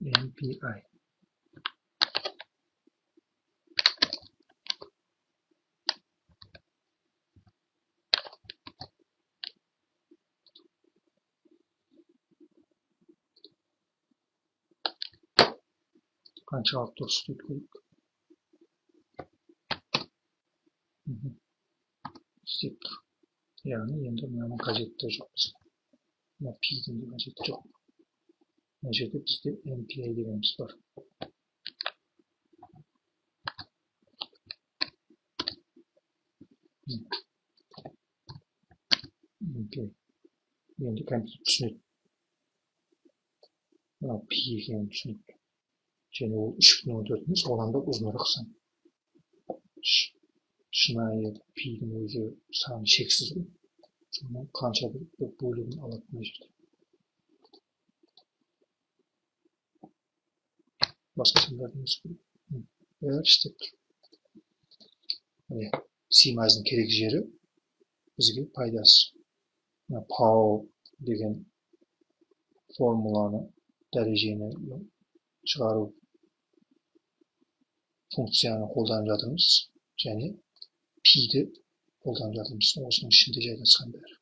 MPI. Қаншалық дұрыс деп көрейік. Істеп тұр. Яғни енді мынаның қажеті жоқ бізге. Мына пидің де қажеті жоқ. Мына жерде бізде MPI дегеніміз бар. MPI. Енді компьютер түсінеді. Мына пи екенін түсінеді. Және ол 3,14 емес, одан да ұзынырақ сан. Шынайы пидің өзі саны шексіз ғой. Соның қанша бір бөлігін алады мына жерде. Басқа сандарды емес қой. Бәрі істеп тұр. Міне, CMath'ның керек жері бізге пайдасы. Мына power деген формуланы, дәрежені шығару функцияны қолданып жатырмыз және пиді қолданып жатырмыз. Осының ішінде жайласқан бәрі.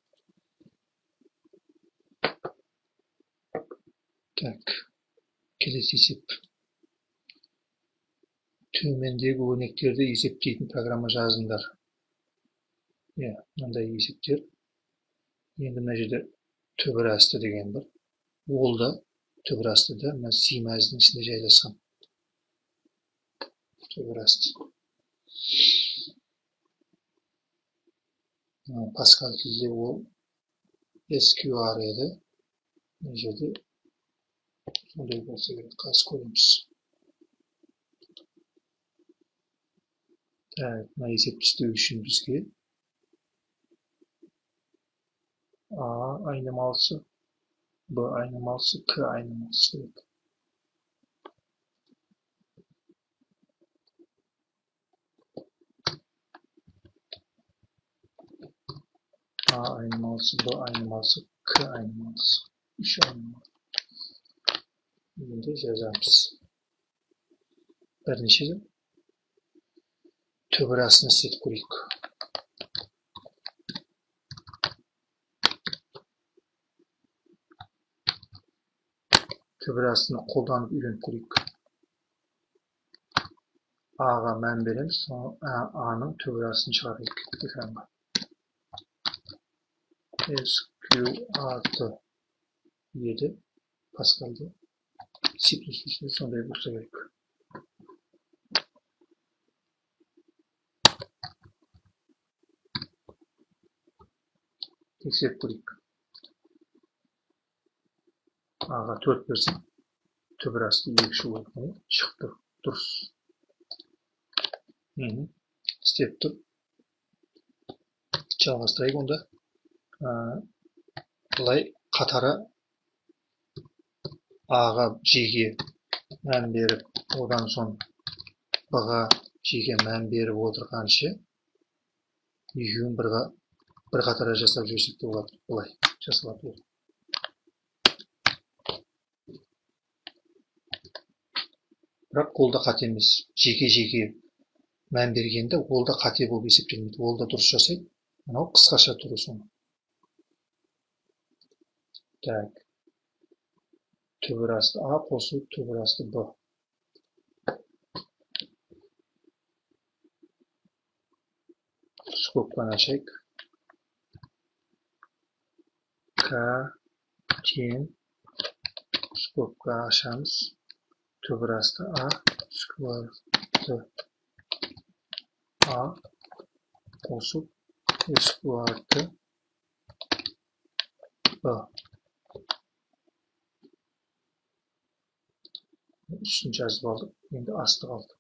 Так, келесі есеп. Төмендегі өрнектерді есептейтін программа жазыңдар. Иә, мынандай есептер. Енді мына жерде түбір асты деген бар. Ол да түбір асты да мына CMath'ның ішінде жайласқан. Түбір асты. Паскаль тілінде ол SQR еді. Мына жерде сондай болса керек, қазір көреміз. Так, мына есепті істеу үшін бізге А айнымалысы, Б айнымалысы, К айнымалысы керек. А айнымалысы, Б айнымалысы, К айнымалысы. 3 айнымалы. Енді жазамыз. Бірінші түбір астын істетіп көрейік. Түбір астын қолданып үйреніп көрейік. А-ға мән береміз, соны А-ның түбір астын шығарайық экранға. SQRT еді Паскальда. C++ сондай болса керек. Тексеріп көрейік. А-ға 4 берсем, түбір асты 2 шығу керек. Міне, шығып тұр. Дұрыс. Істеп тұр. Жалғастырайық онда. Былай қатары А-ға жеке мән беріп, одан соң Б-ға жеке мән беріп отырғанша екеуін бір қатара жасап жіберсек те болады. Былай жасалады ол. Бірақ ол да қате емес. Жеке-жеке мән бергенде ол да қате болып есептелмейді. Ол да дұрыс жасайды. Мынау қысқаша түрі соны. Так. Түбір асты А қосу түбір асты Б. Скобканы ашайық. К тең скобка ашамыз. Түбір асты А скварты А қосу скварты Б. Үстін жазып алдық, енді асты қалды.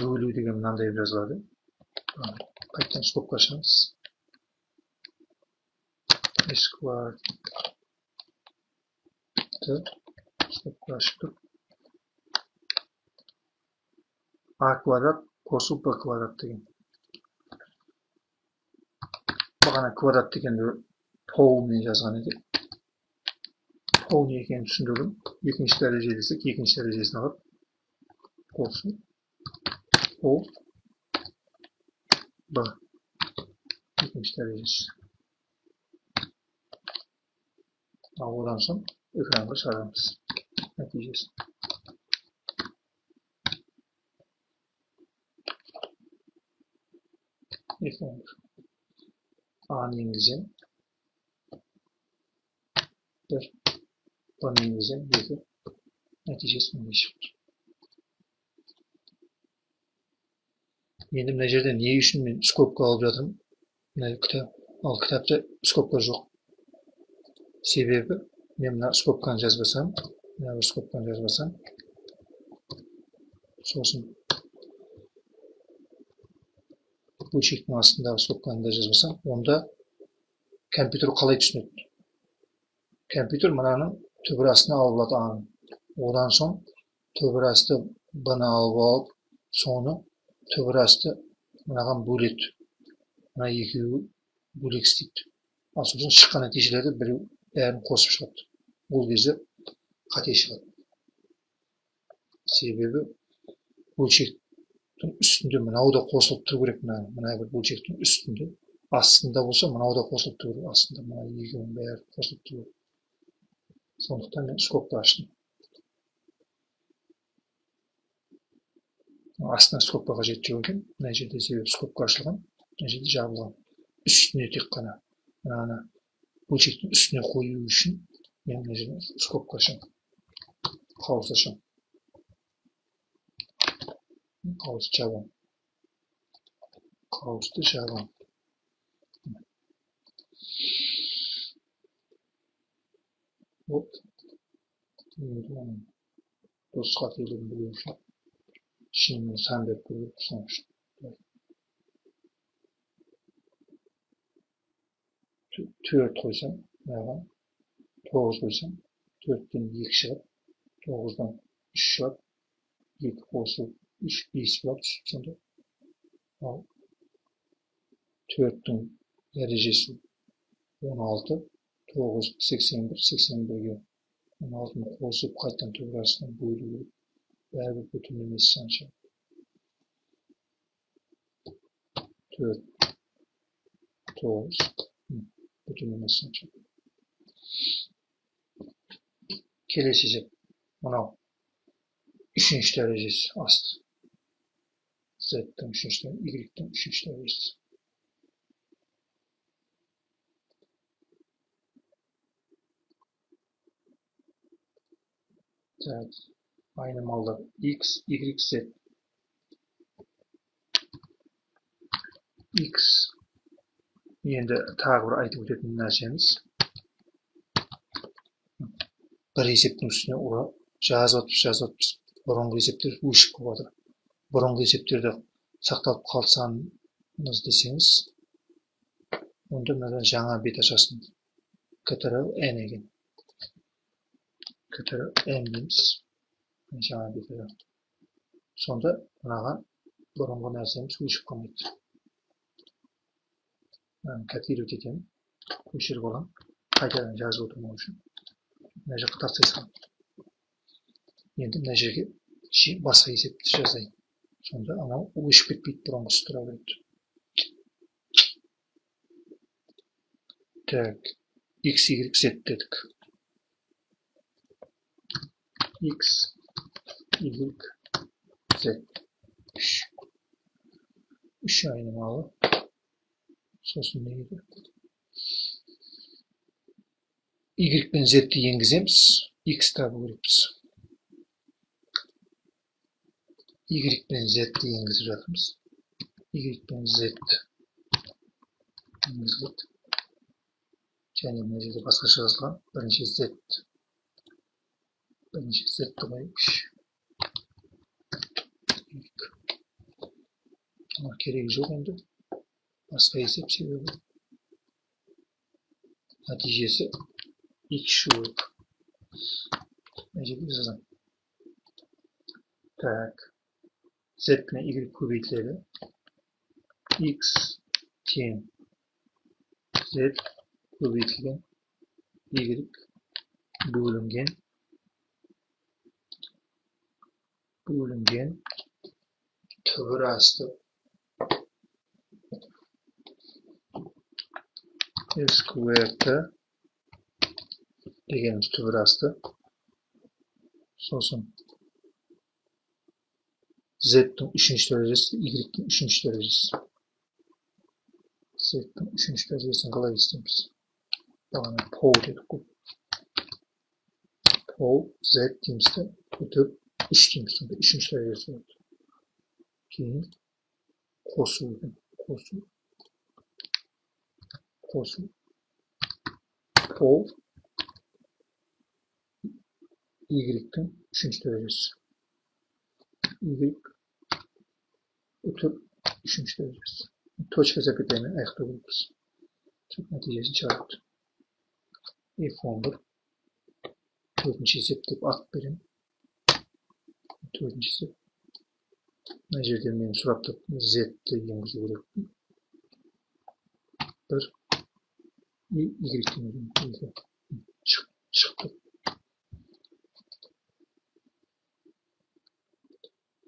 Бөлу деген мынандай жазылады. Қайтадан скобка ашамыз. Скварты скобка ашып тұр. А квадрат қосу Б квадрат деген. Бағана квадрат дегенді пол-мен жазған едік. Пол не екенін түсіндірдім. Екінші дәреже десек, екінші дәрежесін алып қосу пол Б екінші дәрежесі. Ал одан соң экранға шығарамыз нәтижесін. А-ны енгіземін. 1, Б-ны енгіземін. 2, нәтижесі мындай шығып тұр. Енді мына жерде не үшін мен скобка алып жатырмын? Мына кітап, ал кітапта скобка жоқ. Себебі мен мына скобканы жазбасам, мына бір скобканы жазбасам, сосын бөлшектің астындағы скобканы да жазбасам, онда компьютер қалай түсінеді? Компьютер мынаның түбір астына алып алады А-ны. Одан соң түбір асты Б-ны алып алып, соны түбір асты мынаған бөледі. Мына екеуі бөлек істейді. Ал сосын шыққан нәтижелерді біреу бәрін қосып шығады. Ол кезде қате шығады. Себебі бөлшектің үстінде мынау да қосылып тұру керек, мына бір бөлшектің үстінде, астында болса мынау да қосылып тұру керек, астында мына екеуінің бәрі қосылып тұру керек. Сондықтан мен скобка аштым. Астына скобка қажет жоқ екен. Мына жерде себебі скобка ашылған, мына жерде жабылған. Үстіне тек қана мынаны бөлшектің үстіне қою үшін мен мына жерде скобка ашамын, қауыс ашамын, қауысты жабамын, қауысты жабамын. Вот. Енді оның дұрыс қателігін білу үшін ішіне сан беріп көру керек, соның үшін. 4 қойсам, мынаған 9 қойсам, 4-тен 2 шығады, 9-дан 3 шығады, 2 қосу 3, 5 болады сонда. Ал 4-тің дәрежесі 16, 9, 81, 81-ге 16-ны қосып қайтадан түбір астына бөлу керек. Бәрібір бүтін емес сан шығады. 4, 9, бүтін емес сан шығады. Келесі есеп мынау үшінші дәрежесі асты. Z-тің үшінші, Y-тің үшінші дәрежесі. Так, айнымалылар X, Y, Z. X. Енді тағы бір айтып өтетін нәрсеміз. Бір есептің үстіне жазып жатырмыз. Бұрынғы есептер өшіп қалып жатыр. Бұрынғы есептерді Сақталып қалсаңыз десеңіз, онда мынадан жаңа бет ашасың. Ctrl N екен. Ctrl N дейміз. Жаңа бет ашамыз. Сонда мынаған бұрынғы нәрсеміз өшіп қалмайды. Мынаны копировать етемін. Көшіріп аламын. Қайтадан жазып отырмау үшін. Мына жаққа тастай саламын. Енді мына жерге басқа есепті жазайын. Сонда анау өшіп кетпейді, бұрынғысы тұра береді. Так, x, y, z дедік. X, Y, Z. 3. 3 айнымалы. Сосын не еді? Y пен Z-ті енгіземіз, X табу керекпіз. Y пен Z-ті енгізіп жатырмыз. Y пен Z енгізіледі. Және мына жерде басқаша жазылған. Бірінші Z. Бірінші Z-ті қояйықшы. Y. Керегі жоқ енді. Басқа есеп себебі. Нәтижесі X шығу керек. Мына жерде жазамын. Так. Z пен Y көбейтіледі. X тең Z көбейтілген Y бөлінген түбір асты SQRT дегеніміз түбір асты. Сосын Z-тің үшінші дәрежесі, Y-тің үшінші дәрежесі. Z-тің үшінші дәрежесін қалай істейміз? Бағана пол дедік қой. Пол Z дейміз де, өтіп 3 дейміз, сонда үшінші дәрежесі болады. Кейін қосу екен, қосу, қосу, пол Y-тің үшінші дәрежесі. Y өтіп үшінші дәрежесі. Точка запятаямен аяқтау керекпіз. Сөйтіп нәтижесін шығарады. F11 төртінші есеп деп ат беремін. Төртінші есеп. Мына жерде мен сұрап тұрып Z-ті енгізу керекпін. 1 Y-ті енгізу. Шықты.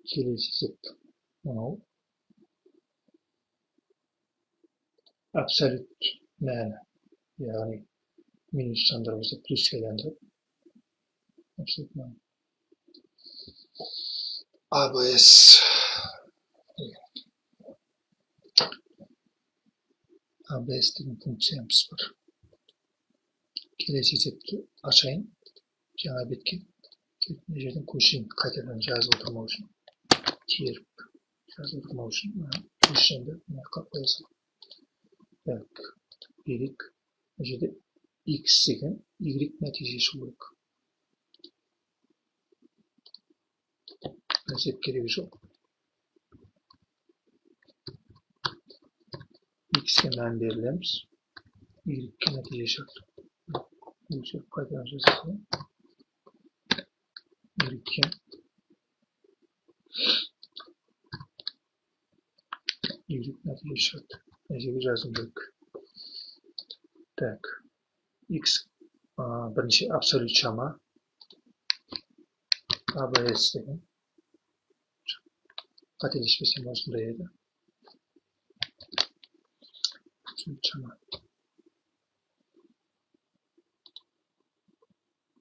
Келесі есеп. Мынау абсолют мәні, яғни минус сандар болса плюске айландырып, абсолют мәні. ABS ABS деген функциямыз бар. Келесі есепті ашайын жаңа бетке. Мына жерден көшейін, қайтадан жазып отырмау үшін, теріп жазып отырмау үшін көшемді мына жаққа қоя саламын. Так, берейік. Мына жерде X деген Y нәтиже шығу керек. Есеп керегі жоқ. X-ке мән берілеміз. Y-ке нәтиже шығады. Өшіріп қайтадан жазасың. Y-ке Y нәтиже шығады. Мына жерге жазуым керек. Так, X бірінші абсолют шама ABS деген. Қателеспесем осындай еді. Абсолют шама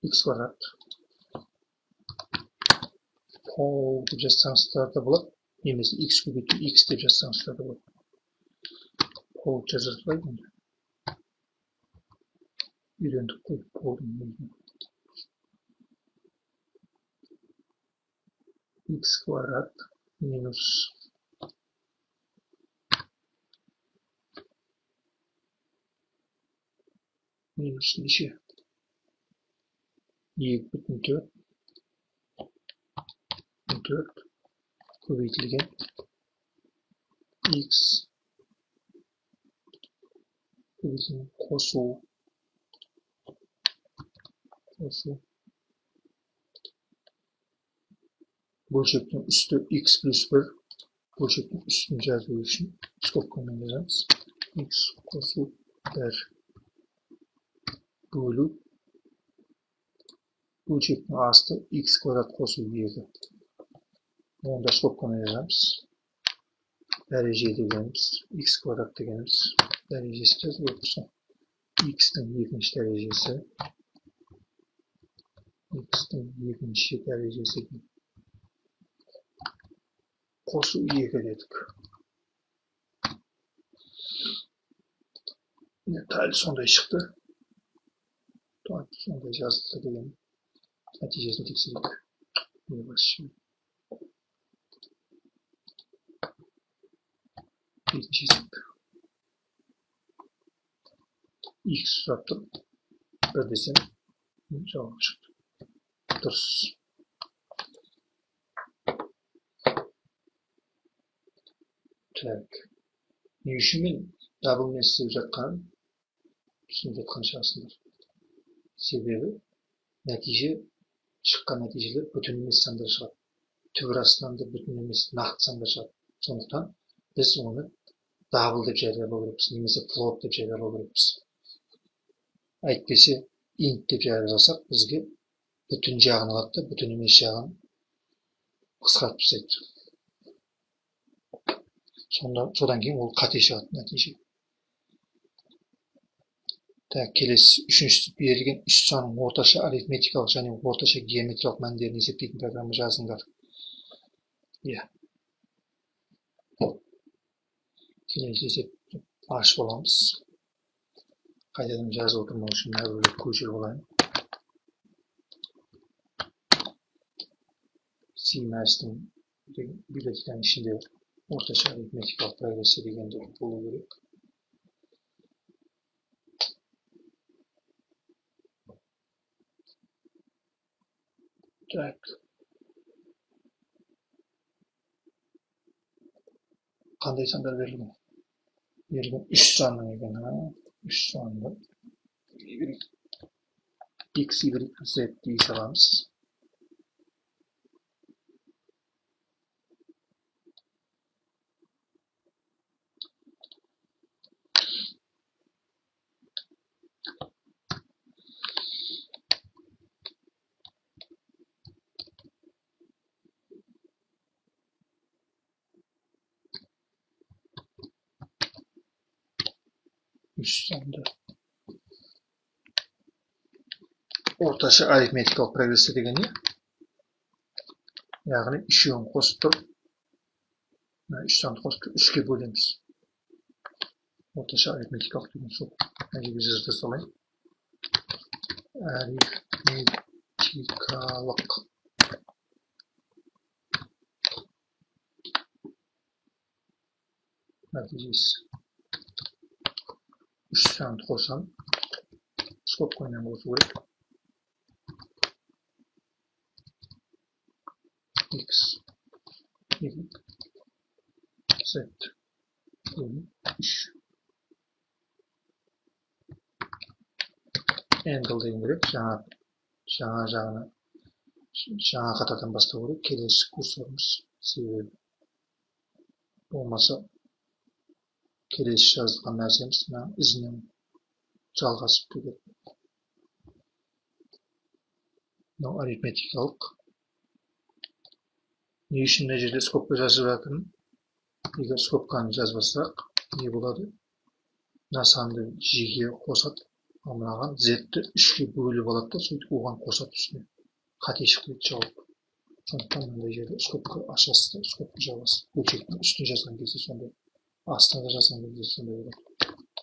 X квадрат пол деп жазсаңыздар да болады, немесе X көбейту X деп жазсаңыздар да болады. Пол жаза салайық енді. Үйрендік қой полдың өзін. X квадрат минус неше? 2,4 4 көбейтілген X қосу бөлшектің үсті x плюс 1, бөлшектің үстін жазу үшін скобкамен жазамыз. X қосу 1 бөлу бөлшектің асты x квадрат қосу 2. Оны да скобкамен жазамыз. Дәреже дегеніміз x квадрат дегеніміз дәрежесі жазу керек болса x-тің екінші дәрежесі, x-тің екінші дәрежесі қосу 2 дедік. Дәл сондай шықты. Дәл сондай жазылды деген нәтижесін тексерейік. Бесінші есеп. X сұрап тұр. 1 десем жауап шықты. Дұрыс. Так. Не үшін мен даблмен істеп жатқанын түсініп жатқан шығарсыңдар. Себебі нәтиже, шыққан нәтижелер бүтін емес сандар шығады. Түбір астынан да бүтін емес нақты сандар шығады. Сондықтан біз оны дабл деп жариялау керекпіз, немесе float деп жариялау керекпіз. Әйтпесе int деп жарияласақ, бізге бүтін жағын алады да, бүтін емес жағын қысқартып тастайды. Содан кейін ол қате шығады нәтиже. Так, келесі үшіншісі берілген үш санның орташа арифметикалық және орташа геометриялық мәндерін есептейтін программа жазыңдар. Иә. Келесі есепті ашып аламыз. Қайтадан жазып отырмау үшін мына бөліп көшіріп алайын. C-Math'тың библиотеканың ішінде орташа арифметикалық прогрессия дегенде болу керек. Так. Қандай сандар берілген? Берілген 3 санның екен, ha? 3 санды. X, Y, Z дей саламыз. Үш санды. Орташа арифметикалық прогрессия деген не? Яғни үшеуін қосып тұрып, мына үш санды қосып тұрып, үшке бөлеміз. Орташа арифметикалық деген сол. Мына жерге жаза салайын. Арифметикалық нәтижесі. Үш санды қосам, скобкамен қосу керек. X, Y, Z бөлу 3. Angle деген керек, жаңа жағына, жаңа қатардан бастау керек. Келесі курсорымыз, себебі болмаса келесі жазылған нәрсеміз мына ізінен жалғасып кетеді. Мынау арифметикалық. Не үшін мына жерде скобка жазып жатырмын? Егер скобканы жазбасақ, не болады? Мына санды жеке қосады, ал мынаған Z-ті 3-ке бөліп алады да, сөйтіп оған қосады үстіне. Қате шығып кетеді жауап. Сондықтан мынандай жерде скобка ашасыз да, скобка жабасыз. Бөлшектің үстіне жазған кезде сондай, астына жазған кезде сондай болады.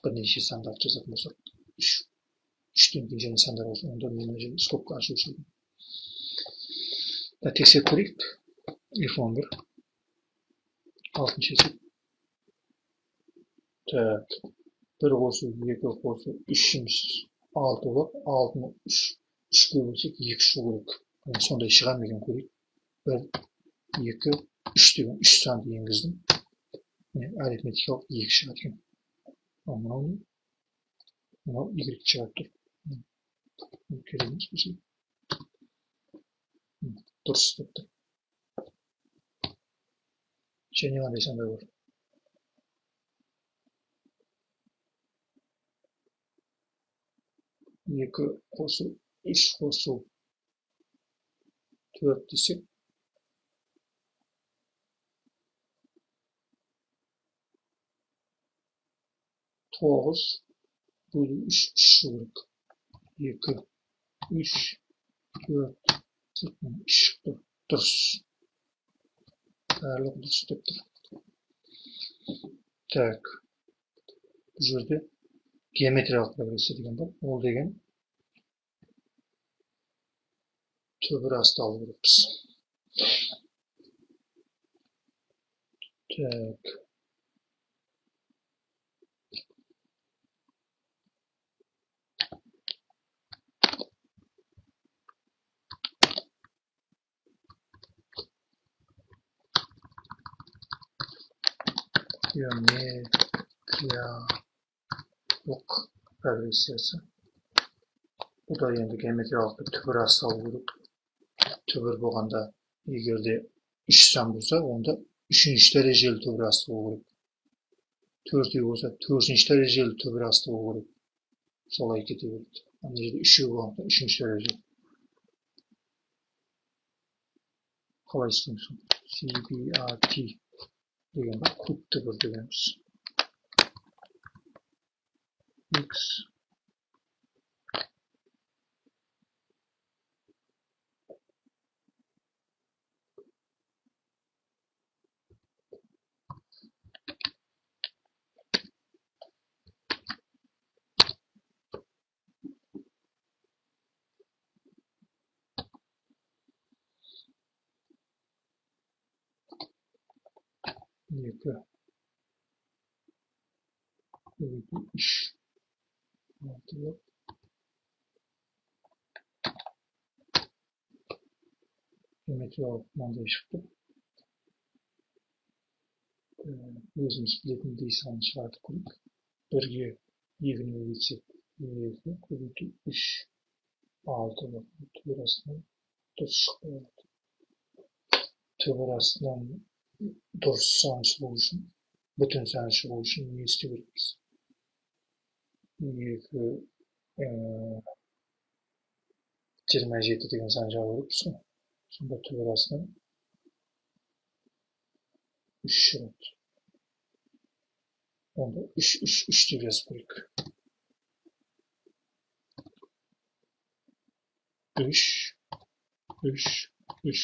Бірнеше сандарды жазатын болсақ, 3-тен кейін және сандар болса, онда мен мына жерде скобка ашу үшін. Тексеріп көрейік. F11. Алтыншы есеп. Так, 1 қосу 2 қосу 3-іміз 6 болады. 6-ны 3-ке бөлсек 2 шығу керек. Сондай шыға ма екен көрейік. 1, 2, 3 деген 3 санды енгіздім. Міне, арифметикалық 2 шығады екен. Ал мынау не? Мынау Y шығарып тұр. Керек емес бізге. Дұрыс деп тұр. Және қандай сандар бар? 2 қосу 3 қосу 4 десек, 9 бөлу 3, 3 шығу керек. 2, 3, 4, 3 шықты. Дұрыс. Барлығы дұрыс деп тұр. Так, бұл жерде геометриялық прогрессия деген бар. Ол деген түбір асты алу керекпіз. Так. Геометриялық прогрессиясы. Бұл да енді геометриялық түбір асты алу керек. Түбір болғанда, егер де 3 сан болса, онда 3-ші дәрежелі түбір асты болу керек. 4 болса, 4-ші дәрежелі түбір асты болу керек. Солай кете береді. Ана жерде 3 болғандықтан 3-ші дәреже. Қалай істейміз? CBRT деген бар, куб түбір дегеніміз. X 2 2 3 6 геометриялық мынандай шықты. Өзіміз білетіндей сан шығардық көрейік. 1-ге 2-ні көбейтсек, 2 көбейту 3 6 түбір астынан дұрыс шықпай қалады. Түбір астынан дұрыс сан шығу үшін, бүтін сан шығу үшін не істеу керекпіз? 2 27 деген сан шығару керекпіз ғой. Сонда түбір астынан 3 шығады. Онда 3, 3, 3 деп жазып көрейік. 3, 3, 3.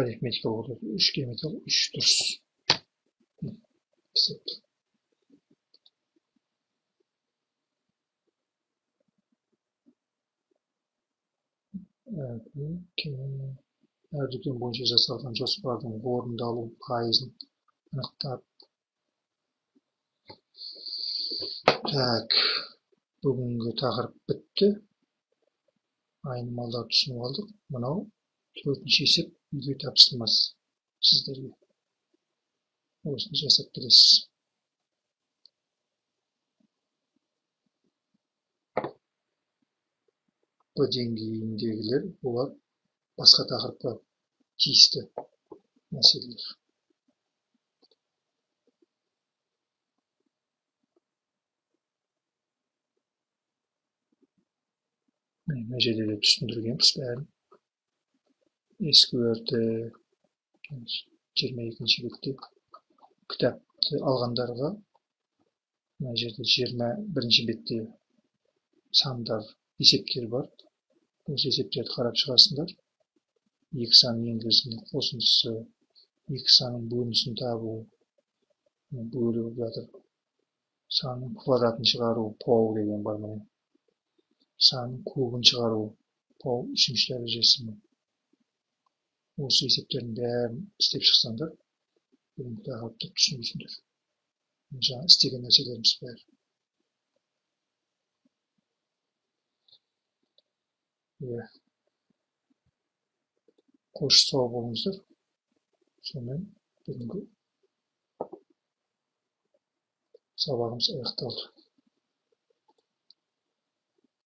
Арифметикалық орда 3, геометриялық 3 дұрыс. Әр дүкен бойынша жасалған жоспардың орындалу пайызын анықтап. Так, бүгінгі тақырып бітті. Айнымалыларды түсініп алдық. Мынау 4-ші есеп үйге тапсырмасы сіздерге. Осыны жасап келесіз. Б деңгейіндегілер, олар басқа тақырыпқа тиісті мәселелер. Мына жерде де түсіндіргенбіз бәрін. SQRT 22-ші бетте кітапты алғандарға мына жерде 21-ші бетте сандар, есептер бар. Осы есептерді қарап шығасыңдар. 2 сан енгізінің қосындысы, 2 санның бөлінісін табу, бөліп жатыр. Санның квадратын шығару, пау деген бар міне. Санның кубын шығару, пау 3-ші дәрежесі. Осы есептердің бәрін істеп шықсаңдар, бүгінгі тақырыпты түсінесіңдер. Жаңа істеген нәрселеріміз бәрі. Иә. Қош, сау болыңыздар. Сонымен бүгінгі Сабағымыз аяқталды.